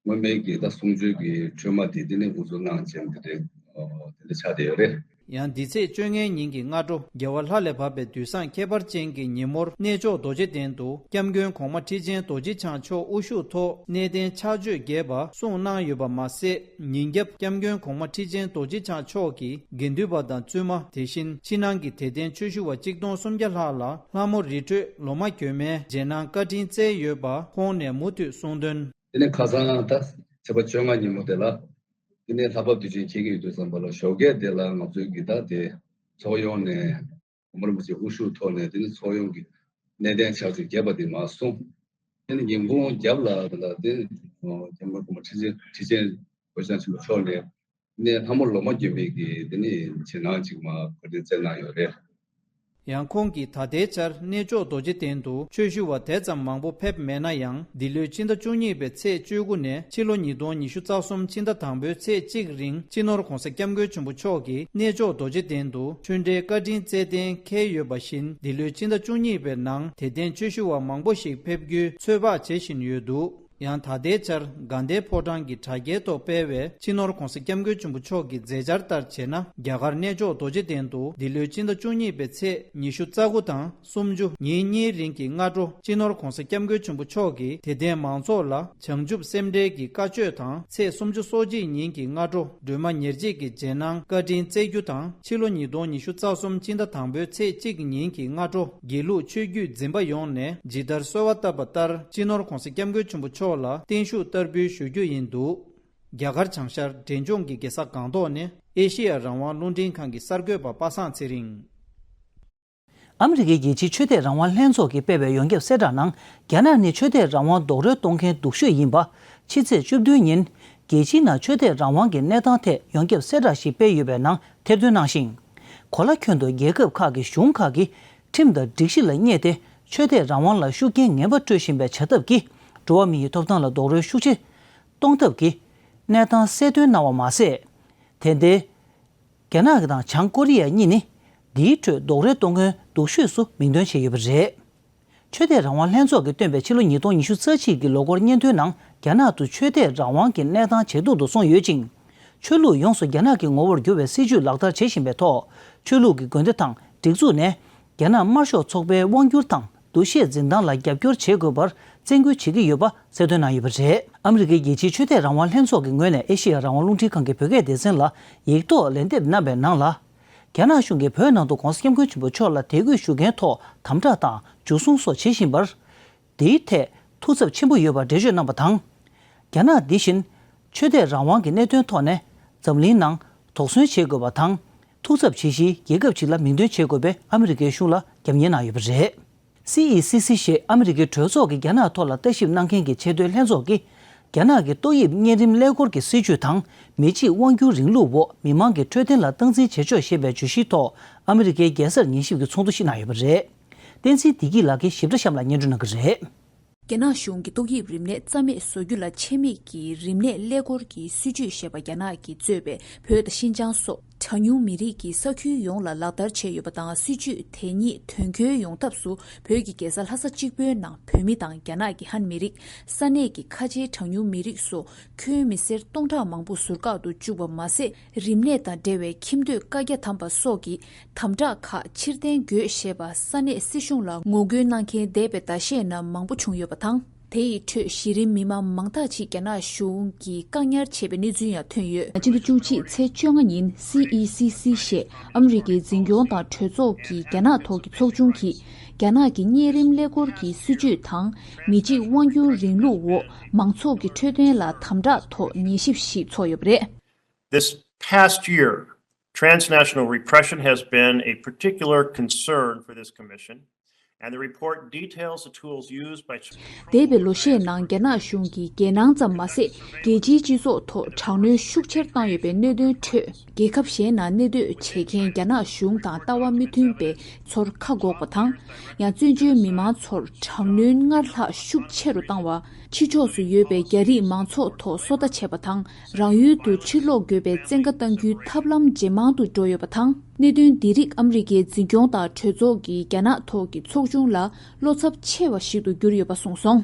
སྔོན་མའི་གི་ད་གསུང་ཆོས་ཀྱི་ཁྲོས་མ་དེ་དེ་ནས་དབུ་འཛུགས་གནང་བྱས་ནས་དེ་འདྲའི་དེ་འདྲ་ཆགས་བསྡད་ཡོད་རེད། ཡང་འདི་ཚེས་བཅོ་ལྔའི་ཉིན་གྱི་སྔ་དྲོ་རྒྱལ་བ་ལྷ་ལས་བབས་པའི་དུས་བཟང་ཁྱད་པར་ཅན་གྱི་ཉིན་མོར་གནས་མཆོག་རྡོ་རྗེ་གདན་དུ་སྐྱབས་མགོན་གོང་མ་ཁྲི་ཆེན་རྡོ་རྗེ་འཆང་མཆོག་དབུ་བཞུགས་ཐོག་གནས་བརྟན་ཕྱག་མཆོད་རྒྱས་པ་གསུངས་གནང་ཡོད་པ་མ་ཟད། ཉིན་རྒྱབ་སྐྱབས་མགོན་གོང་མ་ཁྲི་ཆེན་རྡོ་རྗེ་འཆང་མཆོག་གིས་དགེ་འདུན་པ་དང་བཙུན་མ་དེ་བཞིན་ཕྱི་ནང་གི་དད་ལྡན་ཆོས་ཞུ་བ་གཅིག་སྟོང་སུམ་བརྒྱ་ལྷག་ལ་ལྷ་མོ་རི་ཁྲོད་ལོ་མ་གྱོན་མའི་རྗེས་གནང་བཀའ་དྲིན་སྩལ་ཡོད་པ་ཁོང་ནས་མུ་མཐུད་གསུངས་དོན། དེ་ནས་ཁ་སང་ད་ཚེས་པ་བཅོ་ལྔ་ཉིན་མོ་དེ་ལ་ དེ་ནས་ལྷག་པར་དུས་ཆེན་འཁེལ་གྱི་ཡོད་དུས་ཙམ་པ་ལ་ཞོགས་ཀས་དེ་ལ་ང་ཚོའི་གི་ད་དེ་ཚོགས་ཡོངས་ནས་གོང་མ་རིན་པོ་ཆེ་དབུ་བཞུགས་ཐོག་ནས་དེ་ནི་ཚོགས་ཡོངས་ཀྱི་གནས་བརྟན་ཕྱག་ཚོད་བརྒྱབ་པ་དེ་མ་སོང་། དེ་ནི་ཉིན་གུང་རྒྱབ་ལ་ད་དེ་སྐྱབས་མགོན་གོང་མ་ཁྲི་ཆེན་ཁྲི་ཆེན་གོས་ཆེན་ཆེན་པོ་མཆོག་ནས་ནས་ལྷ་མོ་ལོ་མ་བརྒྱུད་མེད་ཀྱི་དེ་ནི་ཆེད་གནང་ཅིག་མ་གོ་སྒྲིག་བསྩལ་གནང་ཡོད་རེད། ཡང་ཁོང་གིས་ད་ལྟའི་ཆར་གནས་མཆོག་རྡོ་རྗེ་གདན་དུ་ཆོས་ཞུ་བ་དེ་ཙམ་མང་པོ་ཕེབས་མེད་ན་ཡང་། འདི་ལོའི་ཕྱི་ཟླ་བཅུ་གཉིས་པའི་ཚེས་བཅུ་དགུ་ནས་ཕྱི་ལོ་ཉིས་སྟོང་ཉི་ཤུ་རྩ་གསུམ་ཕྱི་ཟླ་དང་པོའི་ཚེས་གཅིག་རིང་སྤྱི་ནོར་༧གོང་ས་༧སྐྱབས་མགོན་ཆེན་པོ་མཆོག་གིས་གནས་མཆོག་རྡོ་རྗེ་གདན་དུ་ཆོས་འབྲེལ་བཀའ་དྲིན་སྩལ་གཏན་འཁེལ་ཡོད་པ་བཞིན། འདི་ལོའི་ཕྱི་ཟླ་བཅུ་གཉིས་པའི་ནང་དད་ལྡན་ཆོས་ཞུ་བ་མང་པོ་ཞིག་ཕེབས་རྒྱུའི་ཚོད་དཔག་བྱེད་བཞིན་ཡོད་འདུག། ཡང་ད་ལྟའི་ཆར་དགའ་ལྡན་ཕོ་བྲང་གི་དྲ་རྒྱའི་ཐོག་སྤེལ་བའི་སྤྱི་ནོར་༧གོང་ས་༧སྐྱབས་མགོན་ཆེན་པོ་མཆོག་གི་མཛད་འཆར་ལྟར་བྱས་ན། རྒྱ་གར་གནས་མཆོག་རྡོ་རྗེ་གདན་དུ་འདི་ལོའི་ཕྱི་ཟླ་བཅུ་གཉིས་པའི་ཚེས་ཉི་ཤུ་རྩ་དགུ་དང་སུམ་ཅུ་ཉིན་གཉིས་རིང་གི་སྔ་དྲོ་སྤྱི་ནོར་༧གོང་ས་༧སྐྱབས་མགོན་ཆེན་པོ་མཆོག་གིས་དད་ལྡན་མང་ཚོགས་ལ་བྱང་ཆུབ་སེམས་འགྲེལ་གྱི་བཀའ་ཆོས་དང་། ཚེས་སུམ་ཅུ་སོ་གཅིག་ཉིན་གྱི་སྔ་དྲོ་སྒྲོལ་མ་ཉེར་གཅིག་གི་རྗེས་གནང་བཀའ་དྲིན་སྩལ་རྒྱུ་དང་། ཕྱི་ལོ་ཉིས་སྟོང་ཉི་ཤུ་རྩ་གསུམ་ཕྱི་ཟླ་དང་པོའི་ཚེས་གཅིག་ཉིན་གྱི་སྔ་དྲོ་དགེ་ལུགས་ཆོས་བརྒྱུད་འཛིན་པ་ཡོངས་ནས་ཇི་ལྟར་གསོལ་བ་བཏབ་པ་ལྟར་སྤྱི་ནོར་༧གོང་ས་༧སྐྱབས་མགོན་ཆེན་པོ་མཆོག་ལ་བརྟན་བཞུགས་བསྟར་འབུལ་ཞུ་རྒྱུ་ཡིན་འདུག། རྒྱ་གར་བྱང་ཤར་འབྲས་ལྗོངས་ཀྱི་རྒྱལ་ས་སྒང་ཏོག་ནས་ཨེ་ཤེ་ཡ་རང་དབང་རླུང་འཕྲིན་ཁང་གི་གསར་འགོད་པ་པ་སངས་ཚེ་རིང་། ཨ་མི་རི་ཀའི་རྒྱལ་སྤྱིའི་ཆོས་དད་རང་དབང་ལྷན་ཚོགས་ཀྱིས་སྤེལ་བའི་ཡོངས་ཁྱབ་གསལ་བསྒྲགས་ནང་། རྒྱ་ནག་ནི་ཆོས་དད་རང་དབང་རྡོག་རོལ་གཏོང་མཁན་སྡུག་ཤོས་ཡིན་པ། ཕྱི་ཚེས་བཅུ་བདུན་ཉིན། རྒྱལ་སྤྱིའི་ནང་ཆོས་དད་རང་དབང་གི་གནས་སྟངས་ཐད་ཡོངས་ཁྱབ་གསལ་བསྒྲགས་ཤིག་སྤེལ་ཡོད་པའི་ནང་ཐེར་འདོན་གནང་ཞིང་། གོ་ལ་ཁྱོན་དུ་རྒྱལ་ཁབ་ཁག་གི་གཞུང་ཁག་གིས་ཁྲིམས་དང་སྒྲིག་གཞི་ལ་བསྙད་དེ་ཆོས་དད་རང་དབང་ལ་ཤུགས་རྐྱེན་ངན་པ་སྤྲོད་བཞིན་པའི་བྱ་ཐབས་ཀྱིས་འགྲོ་བ་མིའི་ཐོབ་ཐང་ལ་རྡོག་རོལ་ཤུགས་ཆེ་གཏོང་ཐབས་ཀྱི་གནས་སྟངས་གསལ་སྟོན་གནང་བ་མ་ཟད། དེ་ལྟའི། རྒྱ་ནག་དང་བྱང་ཀོ་རི་ཡ་གཉིས་ནི་འདིའི་ཁྲོད་རྡོག་རོལ་གཏོང་མཁན་སྡུག་ཤོས་སུ་མིང་འདོན་བྱས་ཡོད་པ་རེད། ཆོས་དད་རང་དབང་ལྷན་ཚོགས་ཀྱིས་བཏོན་པའི་ཕྱི་ལོ་ཉིས་སྟོང་ཉི་ཤུ་རྩ་གཅིག་གི་ལོ་འཁོར་སྙན་ཐོའི་ནང་རྒྱ་ནག་ཏུ་ཆོས་དད་རང་དབང་གི་གནས་སྟངས་ཇེ་སྡུག་ཏུ་སོང་ཡོད་ཅིང་། ཆོས་ལུགས་ཡོངས་སུ་རྒྱ་ནག་གི་ངོ་བོར་འགྱུར་བའི་སྲིད་བྱུས་ལག་བསྟར་བྱེད་བཞིན་པའི་ཐོག་ཆོས་ལུགས་ཀྱི་དགོན་སྡེ་དང་སྒྲིག་འཛུགས་ནས་རྒྱ་ནག་དམར་ཤོག་ཚོགས་པའི་དབང་སྒྱུར་དང་འདུ་ཤེས་འཛིན་སྟངས་ལ་རྒྱབ་སྐྱོར་བྱེད་དགོས་པར་བཙན་སྐུལ་བྱེད་ཀྱི་ཡོད་པ་གསལ་སྟོན་གནང་ཡོད་པ་རེད། ཨ་མི་རི་ཀའི་རྒྱལ་སྤྱིའི་ཆོས་དད་རང་དབང་ལྷན་ཚོགས་ཀྱི་ངོས་ནས་ཨེ་ཤེ་ཡ་རང་དབང་རླུང་འཕྲིན་ཁང་གི་བོད་སྐད་སྡེ་ཚན་ལ་ཡིག་ཐོག་ལན་འདེབས་གནང་བའི་ནང་ལ། རྒྱ་ནག་གཞུང་གིས་བོད་ནང་དུ་༧གོང་ས་༧སྐྱབས་མགོན་ཆེན་པོ་མཆོག་ལ་དད་གུས་ཞུ་མཁན་ཐོག་དམ་དྲག་དང་འཇུ་བཟུང་སོགས་བྱེད་བཞིན་པར། དེའི་ཐད་ཐུགས་འཚབ་ཆེན་པོ་ཡོད་པར་འགྲེལ་བརྗོད་གནང་བ་དང་། རྒྱ་ནག་འདི་བཞིན་ཆོས་དད་རང་དབང་གི་གནད་དོན་ཐོག་ནས་འཛམ་གླིང་ནང་དོགས་ཟོན་བྱེད་དགོས་པ་དང་། ཐུགས་འཚབ་བྱེད་གཞིའི་རྒྱལ་ཁབ་ཅིག་ལ་མིང་འདོན་བྱེད་དགོས་པའི་ཨ་མི་རི་ཀའི་གཞུང་ལ་རྒྱབ་གཉེར་གནང་ཡོད་པ་རེད། སི་ཨི་སི་སི་ཞེས་ཨ་མི་རི་ཀའི་གྲོས་ཚོགས་ཀྱིས་རྒྱ་ནག་ཐོག་ལ་ལྟ་ཞིབ་གནང་མཁན་གྱི་ཆེས་མཐོའི་ལྷན་ཚོགས་ཀྱིས། རྒྱ་ནག་གི་ཏོག་དབྱིབས་གཉན་རིམས་ཀླད་ཀོར་གྱི་སྲིད་བྱུས་དང་། མི་གཅིག་དབང་སྒྱུར་རིང་ལུགས་འོག་མི་མང་གི་འཕྲོད་བསྟེན་ལ་སྟངས་འཛིན་བྱེད་ཕྱོགས་ཞེས་པའི་བརྗོད་གཞིའི་ཐོག་ཨ་མི་རི་ཀའི་རྒྱལ་སར་ཉན་ཞིབ་ཀྱི་ཚོགས་འདུ་ཞིག་གནང་ཡོད་པ་རེད། བསྟན་འཛིན་བདེ་སྐྱིད་ལགས་ཀྱིས་ཞིབ་ཕྲ་གཤམ་ལ་སྙན་སྒྲོན་གནང་གི་རེད། རྒྱ་ནག་གཞུང་གིས་ཏོག་དབྱིབས་རིམས་ནད་རྩ་མེད་བཟོ་རྒྱུ་ལ་ཆད་མེད་ཀྱིས་རིམས་ནད་ཀླད་ཀོར་གྱི་སྲིད་བྱུས་ཞེས་པ་རྒྱ་ནག་གིས་གཙོས་པའི་བོད་དང་ཤིན་ཅང་སོགས་གྲངས་ཉུང་མི་རིགས་ཀྱི་ས་ཁུལ་ཡོངས་ལ་ལག་བསྟར་བྱས་ཡོད་པ་དང་། སྲིད་བྱུས་དེ་ཉིད་དོན་འཁྱོལ་ཡོང་ཐབས་སུ་བོད་ཀྱི་རྒྱལ་ས་ལྷ་ས་གཅིག་པུའི་ནང་བོད་མི་དང་རྒྱ་ནག་གི་ཧན་མི་རིགས། ས་གནས་ཀྱི་ཁ་ཆེའི་གྲངས་ཉུང་མི་རིགས་སོགས་ཁྱོན་མི་སེར་སྟོང་ཕྲག་མང་པོ་ཟུར་བཀག་ཏུ་བཅུག་པ་མ་ཟད། རིམས་ནད་དང་འབྲེལ་བའི་ཁྱིམ་སྡོད་བཀའ་རྒྱ་བསྡམས་པ་སོགས་ཀྱི་དམ་དྲག་ཁག་ཕྱིར་འཐེན་དགོས་ཞེས་པ་ས་གནས་སྲིད་གཞུང་ལ་ངོ་རྒོལ་གནང་མཁན་འདས་པའི་ཟླ་ཤས་ནང་མང་པོ་བྱུང་ཡོད་པ་དང་། དེ་ཡི་ཁྲོད་གཞི་རིམ་མི་མང་མང་དག་ཅིག་རྒྱ་ནག་གཞུང་གིས་བཀག་ཉར་བྱས་པའི་གནས་ཚུལ་ཡང་ཐོན་ཡོད། སྤྱི་ཟླ་བཅུ་གཅིག་ཚེས་བཅོ་ལྔ་ཉིན་སི་ཨི་སི་སི་ཞེས་ཨ་མི་རི་ཀའི་འཛིན་སྐྱོང་དང་གྲོས་ཚོགས་ཀྱི་རྒྱ་ནག་ཐོག་གི་ཚོགས་ཆུང་གིས། རྒྱ་ནག་གི་གཉན་རིམས་ཀླད་ཀོར་གྱི་སྲིད་བྱུས་དང་། མི་གཅིག་དབང་སྒྱུར་རིང་ལུགས་འོག་མང་ཚོགས་ཀྱི་འཕྲོད་བསྟེན་ལ་དམ་དྲག་ཐོག་ཉན་ཞིབ་ཞིག་ཚོགས་ཡོད་པ་རེད། This past year, transnational repression has been a particular concern for this commission, and the report details the tools used by འདས་པའི་ལོ་ཤས་ནང་རྒྱ་ནག་གཞུང་གིས་རྒྱལ་ནང་ཙམ་མ་ཟད། རྒྱལ་སྤྱིའི་སྤྱི་ཚོགས་ཐོག་དྲག་གནོན་ཤུགས་ཆེར་བཏང་ཡོད་པའི་གནད་དོན་ཁྲོད། རྒྱལ་ཁབ་གཞན་ནང་གནས་སྡོད་བྱེད་མཁན་རྒྱ་ནག་གཞུང་དང་ལྟ་བ་མི་མཐུན་པའི་ཚོར་ཁ་འགོག་པ་དང་། ཡང་བཙན་བྱོལ་མི་མང་ཚོར་དྲག་གནོན་སྔར་ལྷག་ཤུགས་ཆེ་རུ་བཏང་བ། ཕྱི་ཕྱོགས་སུ་ཡོད་པའི་རྒྱ་རིགས་མང་ཚོགས་ཐོག་སོ་ལྟ་བྱས་པ་དང་། རང་ཡུལ་དུ་ཕྱིར་ལོག་དགོས་པའི་བཙན་བཀའ་གཏང་རྒྱུའི་ཐབས་ལམ་ཇེ་མང་དུ་འགྲོ་ཡོད་པ་དང་། གནད་དོན་འདི་རིགས་ཨ་མི་རི་ཀའི་འཛིན་སྐྱོང་དང་གྲོས་ཚོགས་ཀྱི་རྒྱ་ནག་ཐོག་གི་ཚོགས་ཆུང་ལ་བློ་འཚབ་ཆེ་བ་ཞིག་ཏུ་གྱུར་ཡོད་པ་གསུངས་སོང་།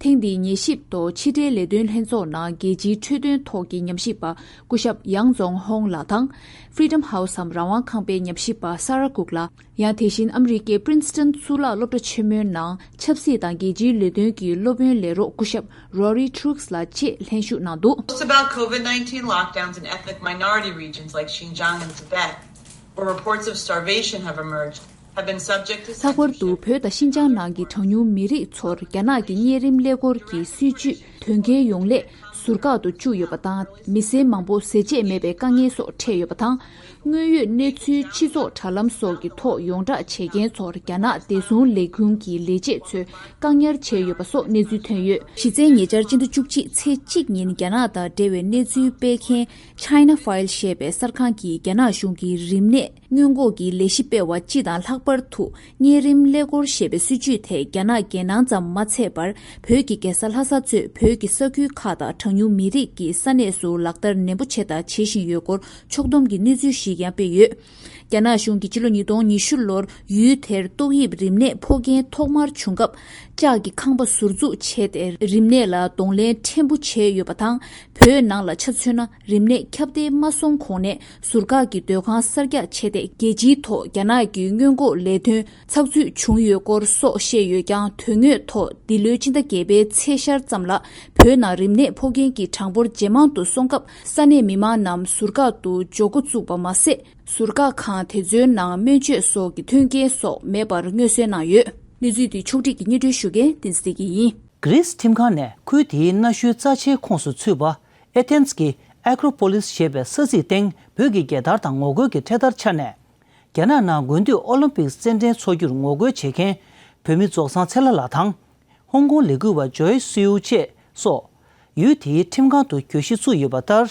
ཐེངས་འདིའི་ཉན་ཞིབ་ཐོག་ཕྱི་འབྲེལ་ལས་དོན་ལྷན་ཚོགས་ནང་རྒྱལ་སྤྱིའི་འཕྲོད་བསྟེན་ཐོག་གི་ཉམས་ཞིབ་པ་སྐུ་ཞབས་ཡང་ཙོང་ཧོང་ལགས་དང་། Freedom House འམ་རང་དབང་ཁང་པའི་ཉམས་ཞིབ་པ་Sarah Cook ལགས། ཡང་དེ་བཞིན་ཨ་མི་རི་ཀའི་Princeton གཙུག་ལག་སློབ་གྲྭ་ཆེན་མོའི་ནང་ཆབ་སྲིད་དང་རྒྱལ་སྤྱིའི་ལས་དོན་གྱི་སློབ་དཔོན་ལས་རོགས་སྐུ་ཞབས་Rory Truex ལགས་བཅས་ལྷན་ཞུགས་གནང་འདུག། Posts about COVID nineteen lockdowns in ethnic minority regions like Xinjiang and Tibet, where reports of starvation have emerged, have been subject to ལྷག་པར་དུ་censorship. བོད་དང་ཤིན་ཅང་ནང་གི་གྲངས་ཉུང་མི་རིགས་ཚོར་རྒྱ་ནག་གི་གཉན་རིམས་ཀླད་ཀོར་གྱི་སྲིད་བྱུས་དོན་འཁྱོལ་ཡོང་སླད་ ཟུར་བཀག་ཏུ་བཅུག་ཡོད་པ་དང་། མི་སེར་མང་པོ་ཟས་བཅད་མེད་པའི་དཀའ་ངལ་སོགས་འཕྲད་ཡོད་པ་དང་། དངོས་ཡོད་གནས་ཚུལ་སྤྱི་ཚོགས་དྲ་ལམ་སོགས་ཀྱི་ཐོག་ཡོངས་བསྒྲགས་བྱེད་མཁན་ཚོར་རྒྱ་ནག་བདེ་སྲུང་ལས་ཁུངས་ཀྱི་ལས་བྱེད་ཚོས་བཀག་ཉར་བྱས་ཡོད་པ་སོགས་གནས་ཚུལ་ཐོན་ཡོད། གཞི་རྩའི་ཉེ་ཆར་སྤྱི་ཟླ་བཅུ་གཅིག་ཚེས་གཅིག་ཉིན་རྒྱ་ནག་དང་འབྲེལ་བའི་གནས་ཚུལ་སྤེལ་མཁན་China File ཞེས་པའི་གསར་ཁང་གིས་རྒྱ་ནག་གཞུང་གིས་རིམས་ནད་སྔོན་འགོག་གི་ལས་གཞི་སྤེལ་བ་སྤྱི་དང་ལྷག་པར་དུ་གཉན་རིམས་ཀླད་ཀོར་ཞེས་པའི་སྲིད་ཇུས་དེ་རྒྱ་ནག་རྒྱལ་ནང་ཙམ་མ་ཚད་པར། བོད་ཀྱི་རྒྱལ་ས་ལྷ་ས་གཙོས་བོད་ཀྱི་ས་ཁུལ་ཁག་དང་གྲངས་ཉུང་མི་རིགས་ཀྱི་ས་གནས་སུ་ལག་བསྟར་ནན་པོ་བྱས་དང་བྱེད་བཞིན་ཡོད་སྐོར་ཕྱོགས་བསྡོམས་ཀྱི་གནས་ཚུལ་ཞིག་ཀྱང་སྤེལ་ཡོད། རྒྱ་ནག་གཞུང་གིས་ཕྱི་ལོ་ཉིས་སྟོང་ཉི་ཤུ་ལོར་ཡུལ་དེར་ཏོག་དབྱིབས་རིམས་ནད་ཕོག་མཁན་ཐོག་མར་བྱུང་སྐབས། ལྕགས་ཀྱི་ཁང་པ་ཟུར་འཛུགས་བྱས་ཏེ། རིམས་ནད་ལ་གདོང་ལེན་ཕྲན་བུ་བྱས་ཡོད་པ་དང་། བོད་ནང་ལ་ཆ་མཚོན་ན། རིམས་ནད་ཁྱབ་གདལ་མ་སོང་གོང་ནས་ཟུར་བཀག་གི་སྡོད་ཁང་གསར་རྒྱག་བྱས་ཏེ། རྒྱལ་སྤྱིའི་ཐོག་རྒྱ་ནག་གི་སྔོན་འགོག་ལས་དོན་ཚགས་ཚུད་བྱུང་ཡོད་སྐོར་སོགས་བཤད་ཡོད་ཀྱང་། དོན་དངོས་ཐོག་འདི་ལོའི་ཕྱི་ཟླ་བརྒྱད་པའི་ཚེས་ཤར་ཙམ་ལ། བོད་ནང་རིམས་ནད་ཕོག་མཁན་གྱི་གྲངས་འབོར་ཇེ་མང་དུ་སོང་སྐབས། ས་གནས་མི་མང་རྣམས་ཟུར་བཀག་ཏུ་འཇོག་འགོ་བཙུགས་པ་མ་ཟད། ཟུར་བཀག་ཁང་དེ་ཚོའི་ནང་སྨན་བཅོས་སོགས་ཀྱི་མཐུན་རྐྱེན་སོགས་མེད་པར་མངོན་གསལ་གནང་ཡོད། གནས་ཚུལ་འདི་ཕྱོགས་བསྒྲིགས་ཀྱིས་སྙན་སྒྲོན་ཞུ་མཁན་བསྟན་འཛིན་བདེ་སྐྱིད་ཡིན། གྷི་རིས་ཁྲིམས་ཁང་ནས་ཁུལ་དེའི་གནའ་ཤུལ་རྩ་ཆེའི་ཁོངས་སུ་ཚུད་པ་ཨེ་ཐེན་གྱི་ཨེ་ཀྲོ་པོ་ལིས་ཞེས་པའི་ས་ཚིགས་སྟེང་བོད་ཀྱི་རྒྱལ་དར་དང་ངོ་རྒོལ་གྱི་འཕྲེད་དར་འཕྱར་ནས། རྒྱ་ནག་ནང་དགུན་དུས་ཨོ་ལིམ་པིག་རྩེད་འགྲན་འཚོགས་རྒྱུར་ངོ་རྒོལ་བྱེད་མཁན་བོད་མི་རྫོགས་སངས་ཚེ་ལྷ་ལགས་དང་། ཧོང་ཀོང་ལས་འགུལ་བ་ཇོའི་སིའུ་ཅེ་སོགས། ཡུལ་དེའི་ཁྲིམས་ཁང་དུ་གྱོད་གཞི་བཙུགས་ཡོད་པ་ལྟར།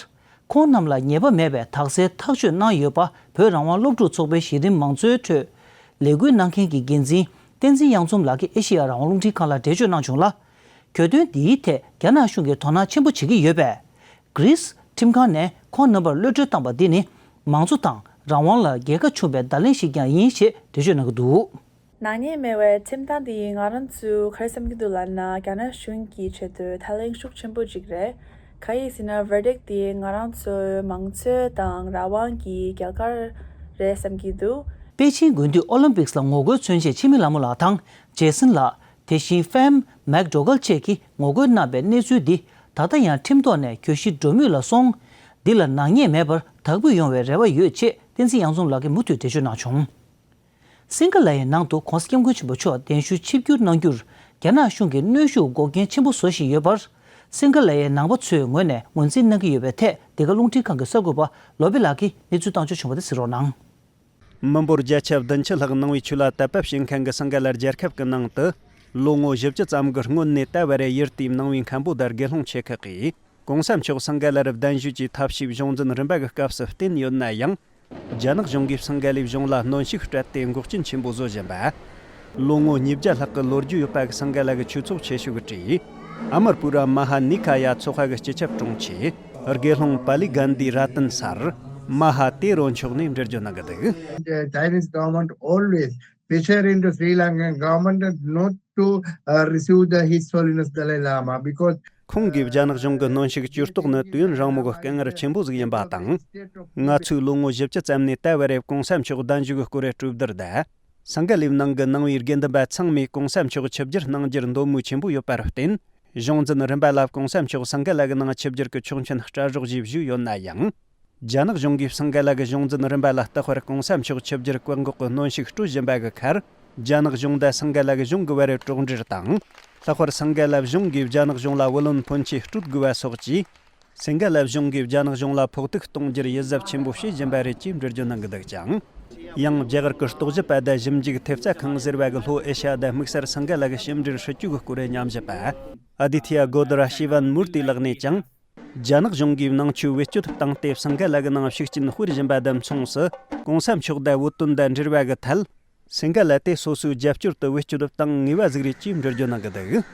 ཁོང་རྣམས་ལ་ཉེས་པ་མེད་པའི་དག་སེལ་ཐག་གཅོད་གནང་ཡོད་པ། བོད་རང་དབང་སློབ་ཕྲུག་ཚོགས་པའི་གཞི་རིམ་མང་གཙོའི་ཁྲོད་ལས་འགུལ་གནང་མཁན་གྱི་འགན་འཛིན་བསྟན་འཛིན་གཡང་འཛོམས་ལགས་ཀྱིས་ཨེ་ཤེ་ཡ་རང་དབང་རླུང་འཕྲིན་ཁང་ལ་འགྲེལ་བརྗོད་གནང་བྱུང་ལ། གྱོད་དོན་འདིའི་ཐད་རྒྱ་ནག་གཞུང་གིས་དོ་སྣང་ཆེན་པོ་བྱེད་ཀྱི་ཡོད་པས། གྷི་རིས་ཁྲིམས་ཁང་ནས་ཁོང་རྣམ་པར་གློད་གྲོལ་བཏང་པ་འདི་ནི། མང་གཙོ་དང་རང་དབང་ལ་རྒྱལ་ཁ་ཕྱུག་པའི་བརྡ་ལན་ཞིག་ཀྱང་ཡིན་ཞེས་འགྲེལ་བརྗོད་གནང་གི་འདུག། ནག་ཉེས་མེད་པའི་ཁྲིམས་ཐག་འདི་ང་རང་ཚོས་ག་རེ་བསམ་གྱི་འདུག་ལབ་ན། རྒྱ་ནག་གཞུང་གི་ཆེད་དུ་ད་ལན་ཤུགས་ཆེན་པོ་ཅིག་རེད། ག་ཡིན་ཟེར་ན། verdict འདི་ང་རང་ཚོའི་མང་གཙོ་དང་རང་དབང་གི་རྒྱལ་ཁ་རེད་བསམ་གྱི་འདུག། པེ་ཅིང་དགུན་དུས་ཨོ་ལིམ་པིག་ལ་ངོ་རྒོལ་མཚོན་ཆེད་འཆི་མེད་ལྷ་མོ་ལགས་དང་ཇེ་སིན་ལགས། དེ་བཞིན་ཕེམ་མེག་ཌོ་གལ་བཅས་ཀྱིས་ངོ་རྒོལ་གནང་བའི་གནས་ཚུལ་འདི། ད་ལྟ་ཡང་ཁྲིམས་ཐོག་ནས་གྱོད་གཞི་འགྲོ་མུས་ལ་སོང་། འདི་ལ་ནག་ཉེས་མེད་པར་དག་འབུད་ཡོང་བའི་རེ་བ་ཡོད་ཅེས་བསྟན་འཛིན་གཡང་འཛོམས་ལགས་ཀྱིས་མུ་མཐུད་འགྲེལ་བརྗོད་གནང་བྱུང་། སིང་ག་ལ་ཡའི་ནང་དུ་༧གོང་ས་༧སྐྱབས་མགོན་ཆེན་པོ་མཆོག་གདན་ཞུ་ཆིབས་བསྒྱུར་གནང་རྒྱུར་རྒྱ་ནག་གཞུང་གིས་གནོན་ཤུགས་འགོག་རྐྱེན་ཆེན་པོ་བཟོ་བཞིན་ཡོད་པར། སིང་ག་ལ་ཡའི་ནང་པ་ཚོའི་ངོས་ནས་ངོས་འཛིན་གནང་གི་ཡོད་པའི་ཐད། འདི་ག་རླུང་འཕྲིན་ཁང་གི་གསར་འགོད་པ་བློ་བྷེ་ལགས་ཀྱིས་གནས་ཚུལ་བཏང་འབྱོར་བྱུང་བ་དེ་གཟིགས་རོགས་གནང་། མི་འབོར་བརྒྱ་ཆ་བདུན་ཅུ་ལྷག་ནང་པའི་ཆོས་ལ་དད་པ་བྱེད་མཁན་གྱི་སིང་ག་ལ་རྒྱལ་ཁབ་ཀྱི་ནང་དུ། ལོ་ངོ་བཞི་བཅུ་ཙམ་གྱི་སྔོན་ནས་ད་བར་ཡུལ་དེའི་ནང་པའི་མཁན་པོ་དང་དགེ་སློང་ཆེ་ཁག་གིས། གོང་ས་མཆོག་སིང་ག་ལར་གདན་ཞུས་ཀྱི་ཐབས་ཤེས་གཞུང་འཛིན་རིམ་པ་གི་སྐབས་སུ་བསྟན་ཡོད་ན་ཡང་། རྒྱ་ནག་གཞུང་གིས་སིང་ག་ལའི་གཞུང་ལ་གནོན་ཤུགས་སྤྲད་དེ་འགོག་རྐྱེན་ཆེན་པོ་བཟོ་བཞིན་པ། ལོ་ངོ་ཉིས་བརྒྱ་ལྷག་གི་ལོ་རྒྱུས་ཡོད་པ་གི་སིང་ག་ལ་གི་ཆོས་ཚོགས་ཆེ་ཤོས་ཀྱི་གྲས་ཨ་མར་པུ་ར་མ་ཧ་ནི་ཁ་ཡ་ཚོགས་པ་གི་སྤྱི་ཁྱབ་དྲུང་ཆེ་དགེ་སློང་པ་ལི་གན་དི་ར་ཏན་སར་མ་ཧ་ཏེ་རོ་མཆོག་ནས་འགྲེལ་བརྗོད་གནང་གི་འདུག། The Chinese government always pressure into Sri Lankan government not to uh, receive the His Holiness Dalai Lama because ཁོང་གིས་རྒྱ་ནག་གཞུང་གི་གནོན་ཤུགས་ཇུས་གཏོགས་ནི་དུས་ཡུན་རིང་མོ་གི་དཀའ་ངལ་ཆེན་པོ་ཟིག་ཡིན་པ་དང་། ང་ཚོས་ལོ་ངོ་བཞི་བཅུ་ཙམ་ནས་ད་བར་གོང་ས་མཆོག་གདན་ཞུ་གི་སྐོར་གྲོས་བསྡུར་དང་། སིང་ག་ལའི་ནང་གི་ནང་པའི་དགེ་འདུན་པ་ཚང་མས་གོང་ས་མཆོག་ཆིབས་བསྒྱུར་གནང་རྒྱུར་འདོད་མོས་ཆེན་པོ་ཡོད་པར་བརྟེན། གཞུང་འཛིན་རིམ་པ་ལ་གོང་ས་མཆོག་སིང་ག་ལ་གི་ནང་ཆིབས་བསྒྱུར་གྱི་ཆོག་མཆན་སྤྲད་རོགས་ཞེས་ཞུས་ཡོད་ན་ཡང་། རྒྱ་ནག་གཞུང་གིས་སིང་ག་ལ་གི་གཞུང་འཛིན་རིམ་པ་ལ་རྟག་པར་གོང་ས་མཆོག་ཆིབས་བསྒྱུར་བཀག་འགོག་གི་གནོན་ཤུགས་སྤྲོད་བཞིན་པ་གི་ཁར། རྒྱ་ནག་གཞུང་དང་སིང་ག་ལ་གི་གཞུང་གི་བར་གྲོགས་འབྲེལ་དང་། ལྷག་པར་སིང་ག་ལ་གཞུང་གིས་རྒྱ་ནག་གཞུང་ལ་བུ་ལོན་ཕོན་ཆེ་སྤྲོད་དགོས་པ་སོགས་ཀྱིས། སིང་ག་ལ་གཞུང་གིས་རྒྱ་ནག་གཞུང་ལ་ཕོག་ཐུག་གཏོང་རྒྱུར་ཡིད་གཟབ་ཆེན་པོ་བྱེད་བཞིན་པ་རེད་ཅེས་འགྲེལ་བརྗོད་གནང་གི་འདུག་ཅིང་། ཡང་རྒྱ་གར་གྱི་རྟོག་ཞིབ་པ་དང་ཞིབ་འཇུག་ཐེབས་རྩ་ཁང་ཟེར་བ་གི་ལྷོ་ཨེ་ཤ་ཡ་དང་དམིགས་བསལ་སིང་ག་ལ་གི་ཞིབ་འབྲིར་སྲིད་ཇུས་ཀྱི་སྐོར་ཉམས་ཞིབ་པ། ཨ་དི་ཐི་ཡ་གོ་དི་ར་ཤི་ཝན་མུར་ཏི་ལགས་ནས་ཀྱང་། རྒྱ་ནག་གཞུང་གིས་ནང་ཆོས་བེད་སྤྱོད་བཏང་སྟེ་སིང་ག་ལ་གི་ནང་ཤུགས་རྐྱེན་སྤེལ་བཞིན་པ་དང་མཚུངས་སུ། གོང་ས་མཆོག་དང་བོད་དོན་དང་འབྲེལ་བ་གི་ཐད། སིང་ག་ལ་དེ་སོ་སོའི་རྒྱབ་སྐྱོར་དུ་བེད་སྤྱོད་བཏང་ངེས་པ་ཟིག་རེད་ཅེས་འགྲེལ་བརྗོད་གནང་གི་འདུག།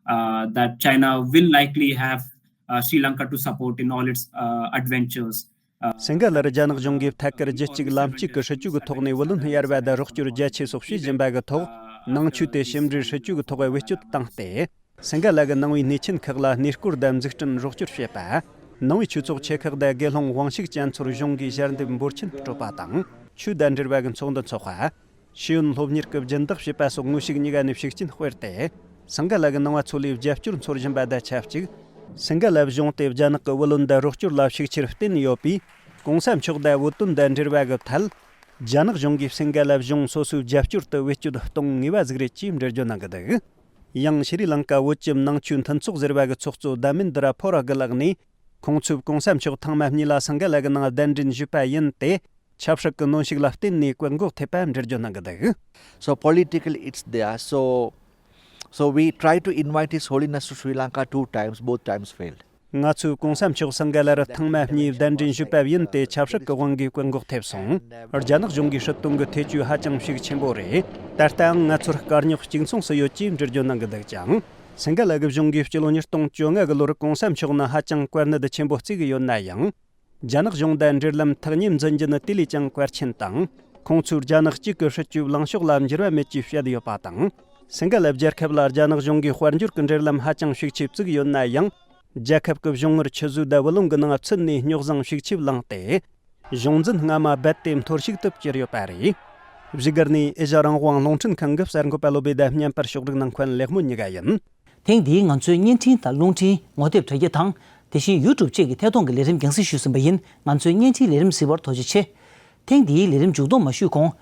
Uh, that China will likely have uh, Sri Lanka to support in all its uh, adventures. Uh, སིང་ག་ལར་རྒྱ་ནག་གཞུང་གིས་ཐད་ཀར་རྒྱུད་གཅིག་ལམ་གཅིག་གི་སྲིད་ཇུས་ཀྱི་ཐོག་ནས་བུ་ལོན་གཡར་བ་དང་རོགས་སྐྱོར་རྒྱ་ཆེ་སོགས་བྱེད་བཞིན་པ་གི་ཐོག་ནང་ཆོས་དེ་ཞིབ་འབྲིའི་སྲིད་ཇུས་ཀྱི་ཐོག་བེད་སྤྱོད་བཏང་སྟེ། སིང་ག་ལ་གི་ནང་པའི་གནས་ཆེན་ཁག་ལ་གནས་སྐོར་དང་འཛུགས་སྐྲུན་རོགས་སྐྱོར་བྱེད་པ། ནང་པའི་ཆོས་ཚོགས་ཆེ་ཁག་དང་དགེ་སློང་དབང་ཕྱུག་ཅན་ཚོར་གཞུང་གིས་ཞལ་འདེབས་འབོར་ཆེན་སྤྲོད་པ་དང་། ཆོས་དང་འབྲེལ་བ་གི་ཚོགས་འདུ་འཚོགས་པ། ཤེས་ཡོན་སློབ་གཉེར་གྱི་སྦྱིན་བདག་བྱེད་པ་སོགས་དངོས་ཤུགས་གཉིས་ཀ་ནས་ཤུགས་རྐྱེན་སྤེལ་ཏེ། སིང་ག་ལ་གི་ནང་པ་ཚོ་ལས་རྒྱབ་སྐྱོར་འཚོལ་བཞིན་པ་དང་ཆབས་ཅིག་སིང་ག་ལ་གཞུང་དེ་རྒྱ་ནག་གི་བུ་ལོན་དང་རོགས་སྐྱོར་ལ་ཤུགས་ཆེར་བརྟེན་ཡོད་པས། གོང་ས་མཆོག་དང་བོད་དོན་དང་འབྲེལ་བ་གི་ཐད། རྒྱ་ནག་གཞུང་གིས་སིང་ག་ལ་གཞུང་སོ་སོའི་རྒྱབ་སྐྱོར་དུ་བེད་སྤྱོད་གཏོང་ངེས་པ་ཟིག་རེད་ཅེས་འགྲེལ་བརྗོད་གནང་གི་འདུག། ཡང་ཤྲི་ལང་ཀ་བོད་ཀྱི་ནང་ཆོས་མཐུན་ཚོགས་ཟེར་བ་གི་ཚོགས་གཙོ་དྷ་མེན་དྲ་ཕོ་ར་གི་ལག་ནས། ཁོང་ཚོས་གོང་ས་མཆོག་ཐེངས་མ་གཉིས་ལ་སིང་ག་ལ་གི་ནང་གདན་འདྲེན་ཞུས་པ་ཡིན་ཏེ། ཆབ་སྲིད་ཀྱི་གནོན་ཤུགས་ལ་བརྟེན་ནས་བཀག་འགོག་ཐེབས་པ་འགྲེལ་བརྗོད་གནང་གི་འདུག། So politically it's there. So, so we try to invite His Holiness to Sri Lanka two times, both times failed. ང་ཚོས་གོང་ས་མཆོག་སིང་ག་ལ་རུ་ཐེངས་མ་གཉིས་གདན་འདྲེན་ཞུས་པ་ཡིན་ཏེ། ཆབ་སྲིད་ཀྱི་དབང་གིས་བཀག་འགོག་ཐེབས་སོང་། རྒྱ་ནག་གཞུང་གིས་སྲིད་དོན་གྱི་ཐེ་བྱུས་ཧ་ཅང་ཤུགས་ཆེན་པོ་རེད། ད་ལྟའང་ང་ཚོར་དཀའ་རྙོག་གཅིག་མཚུངས་སུ་ཡོད་ཅེས་འགྲེལ་བརྗོད་གནང་གི་འདུག་ཀྱང་། སིང་ག་ལ་གི་གཞུང་གིས་སྤྱི་ལོ་ཉིས་སྟོང་བཅོ་ལྔ་གི་ལོར་གོང་ས་མཆོག་ནི་ཧ་ཅང་བཀའ་གནད་ཆེན་པོ་བརྩི་གི་ཡོད་ན་ཡང་། རྒྱ་ནག་གཞུང་དང་འབྲེལ་ལམ་ཐག་ཉེ་འཛིན་རྒྱུ་ནི་དེ་ལས་ཀྱང་གལ་ཆེན་དང་། ཁོང་ཚོས་རྒྱ་ནག་གཅིག་གི་སྲིད་ཇུས་ལངས་ཕྱོགས་ལ་འགྱུར་བ་མེད་ཅེས་བཤད་ཡོད་པ་དང་། སིང་ག་ལ་རྒྱལ་ཁབ་ལ་རྒྱ་ནག་གཞུང་གིས་དཔལ་འབྱོར་གྱི་འབྲེལ་ལམ་ཧ་ཅང་ཤུགས་ཆེ་བཙུགས་ཡོད་ན་ཡང་། རྒྱལ་ཁབ་ཀྱི་གཞུང་ངར་ཆུད་ཟོས་དང་བུ་ལོན་གྱི་ནང་ཚུད་ནས་རྙོག་བཟང་ཤུགས་ཆེ་བསླངས་ཏེ། གཞུང་འཛིན་སྔ་མ་རྦད་དེ་འཐོར་ཞིག་ཏུ་གྱུར་ཡོད་པ་རེད། བཞུགས་སྒར་ནས་ཨེ་ཤ་རང་དབང་རླུང་འཕྲིན་ཁང་གི་གསར་འགོད་པ་བློ་བྷེ་དང་བརྙན་པར་ཕྱོགས་སྒྲིག་གནང་མཁན་ལེགས་མོ་གཉིས་ཀ་ཡིན། ཐེངས་འདིའི་ང་ཚོའི་བརྙན་འཕྲིན་དང་རླུང་འཕྲིན་ངོ་དེབ་དྲ་རྒྱ་དང་། དེ་བཞིན་ཡུ་ཊུབ་བཅས་ཀྱི་ཐད་གཏོང་གི་ལས་རིམ་རྒྱང་སྲིང་ཞུས་ཟིན་པ་ཡིན། ང་ཚོའི་བརྙན་འཕྲིན་ལས་རིམ་གཟིགས་པར་ཐུགས་རྗེ་ཆེ། ཐེངས་འདིའི་ལས་རིམ་མཇུག་སྡོམ་མ་ཞུས་གོང་།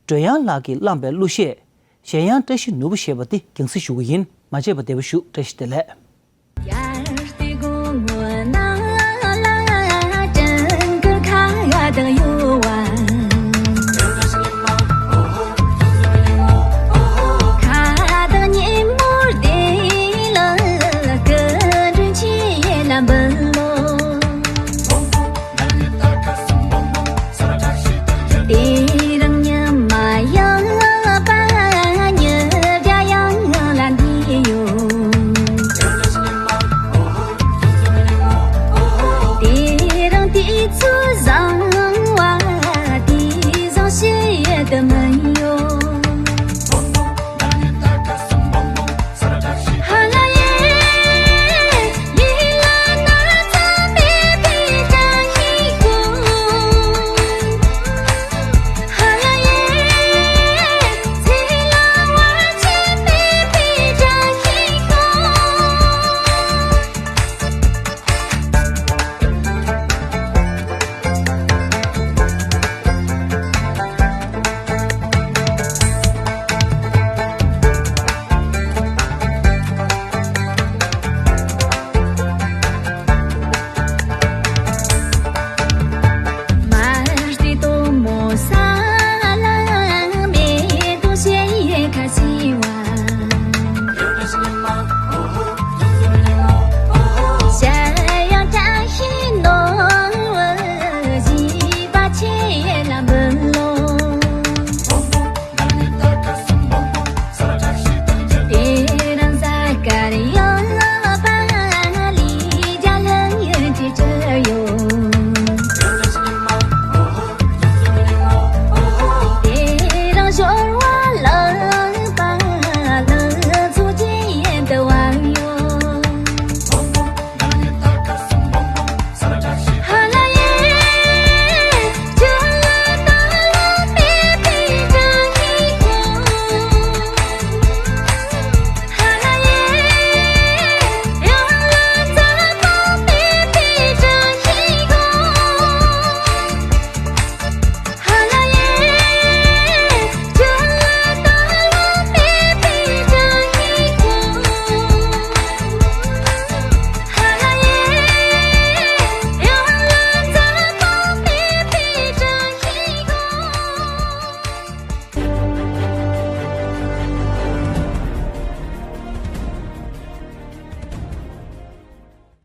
སྒྲོལ་དབྱངས་ལགས་ཀྱིས་བླངས་པའི་གླུ་གཞས། གཞན་ཡང་བཀྲ་ཤིས་ནོར་བུ་ཞེས་པ་འདི་རྒྱང་སྲིང་ཞུ་གི་ཡིན། མ་མཇལ་བ་བདེ་པོ་ཞུ། བཀྲ་ཤིས་བདེ་ལེགས།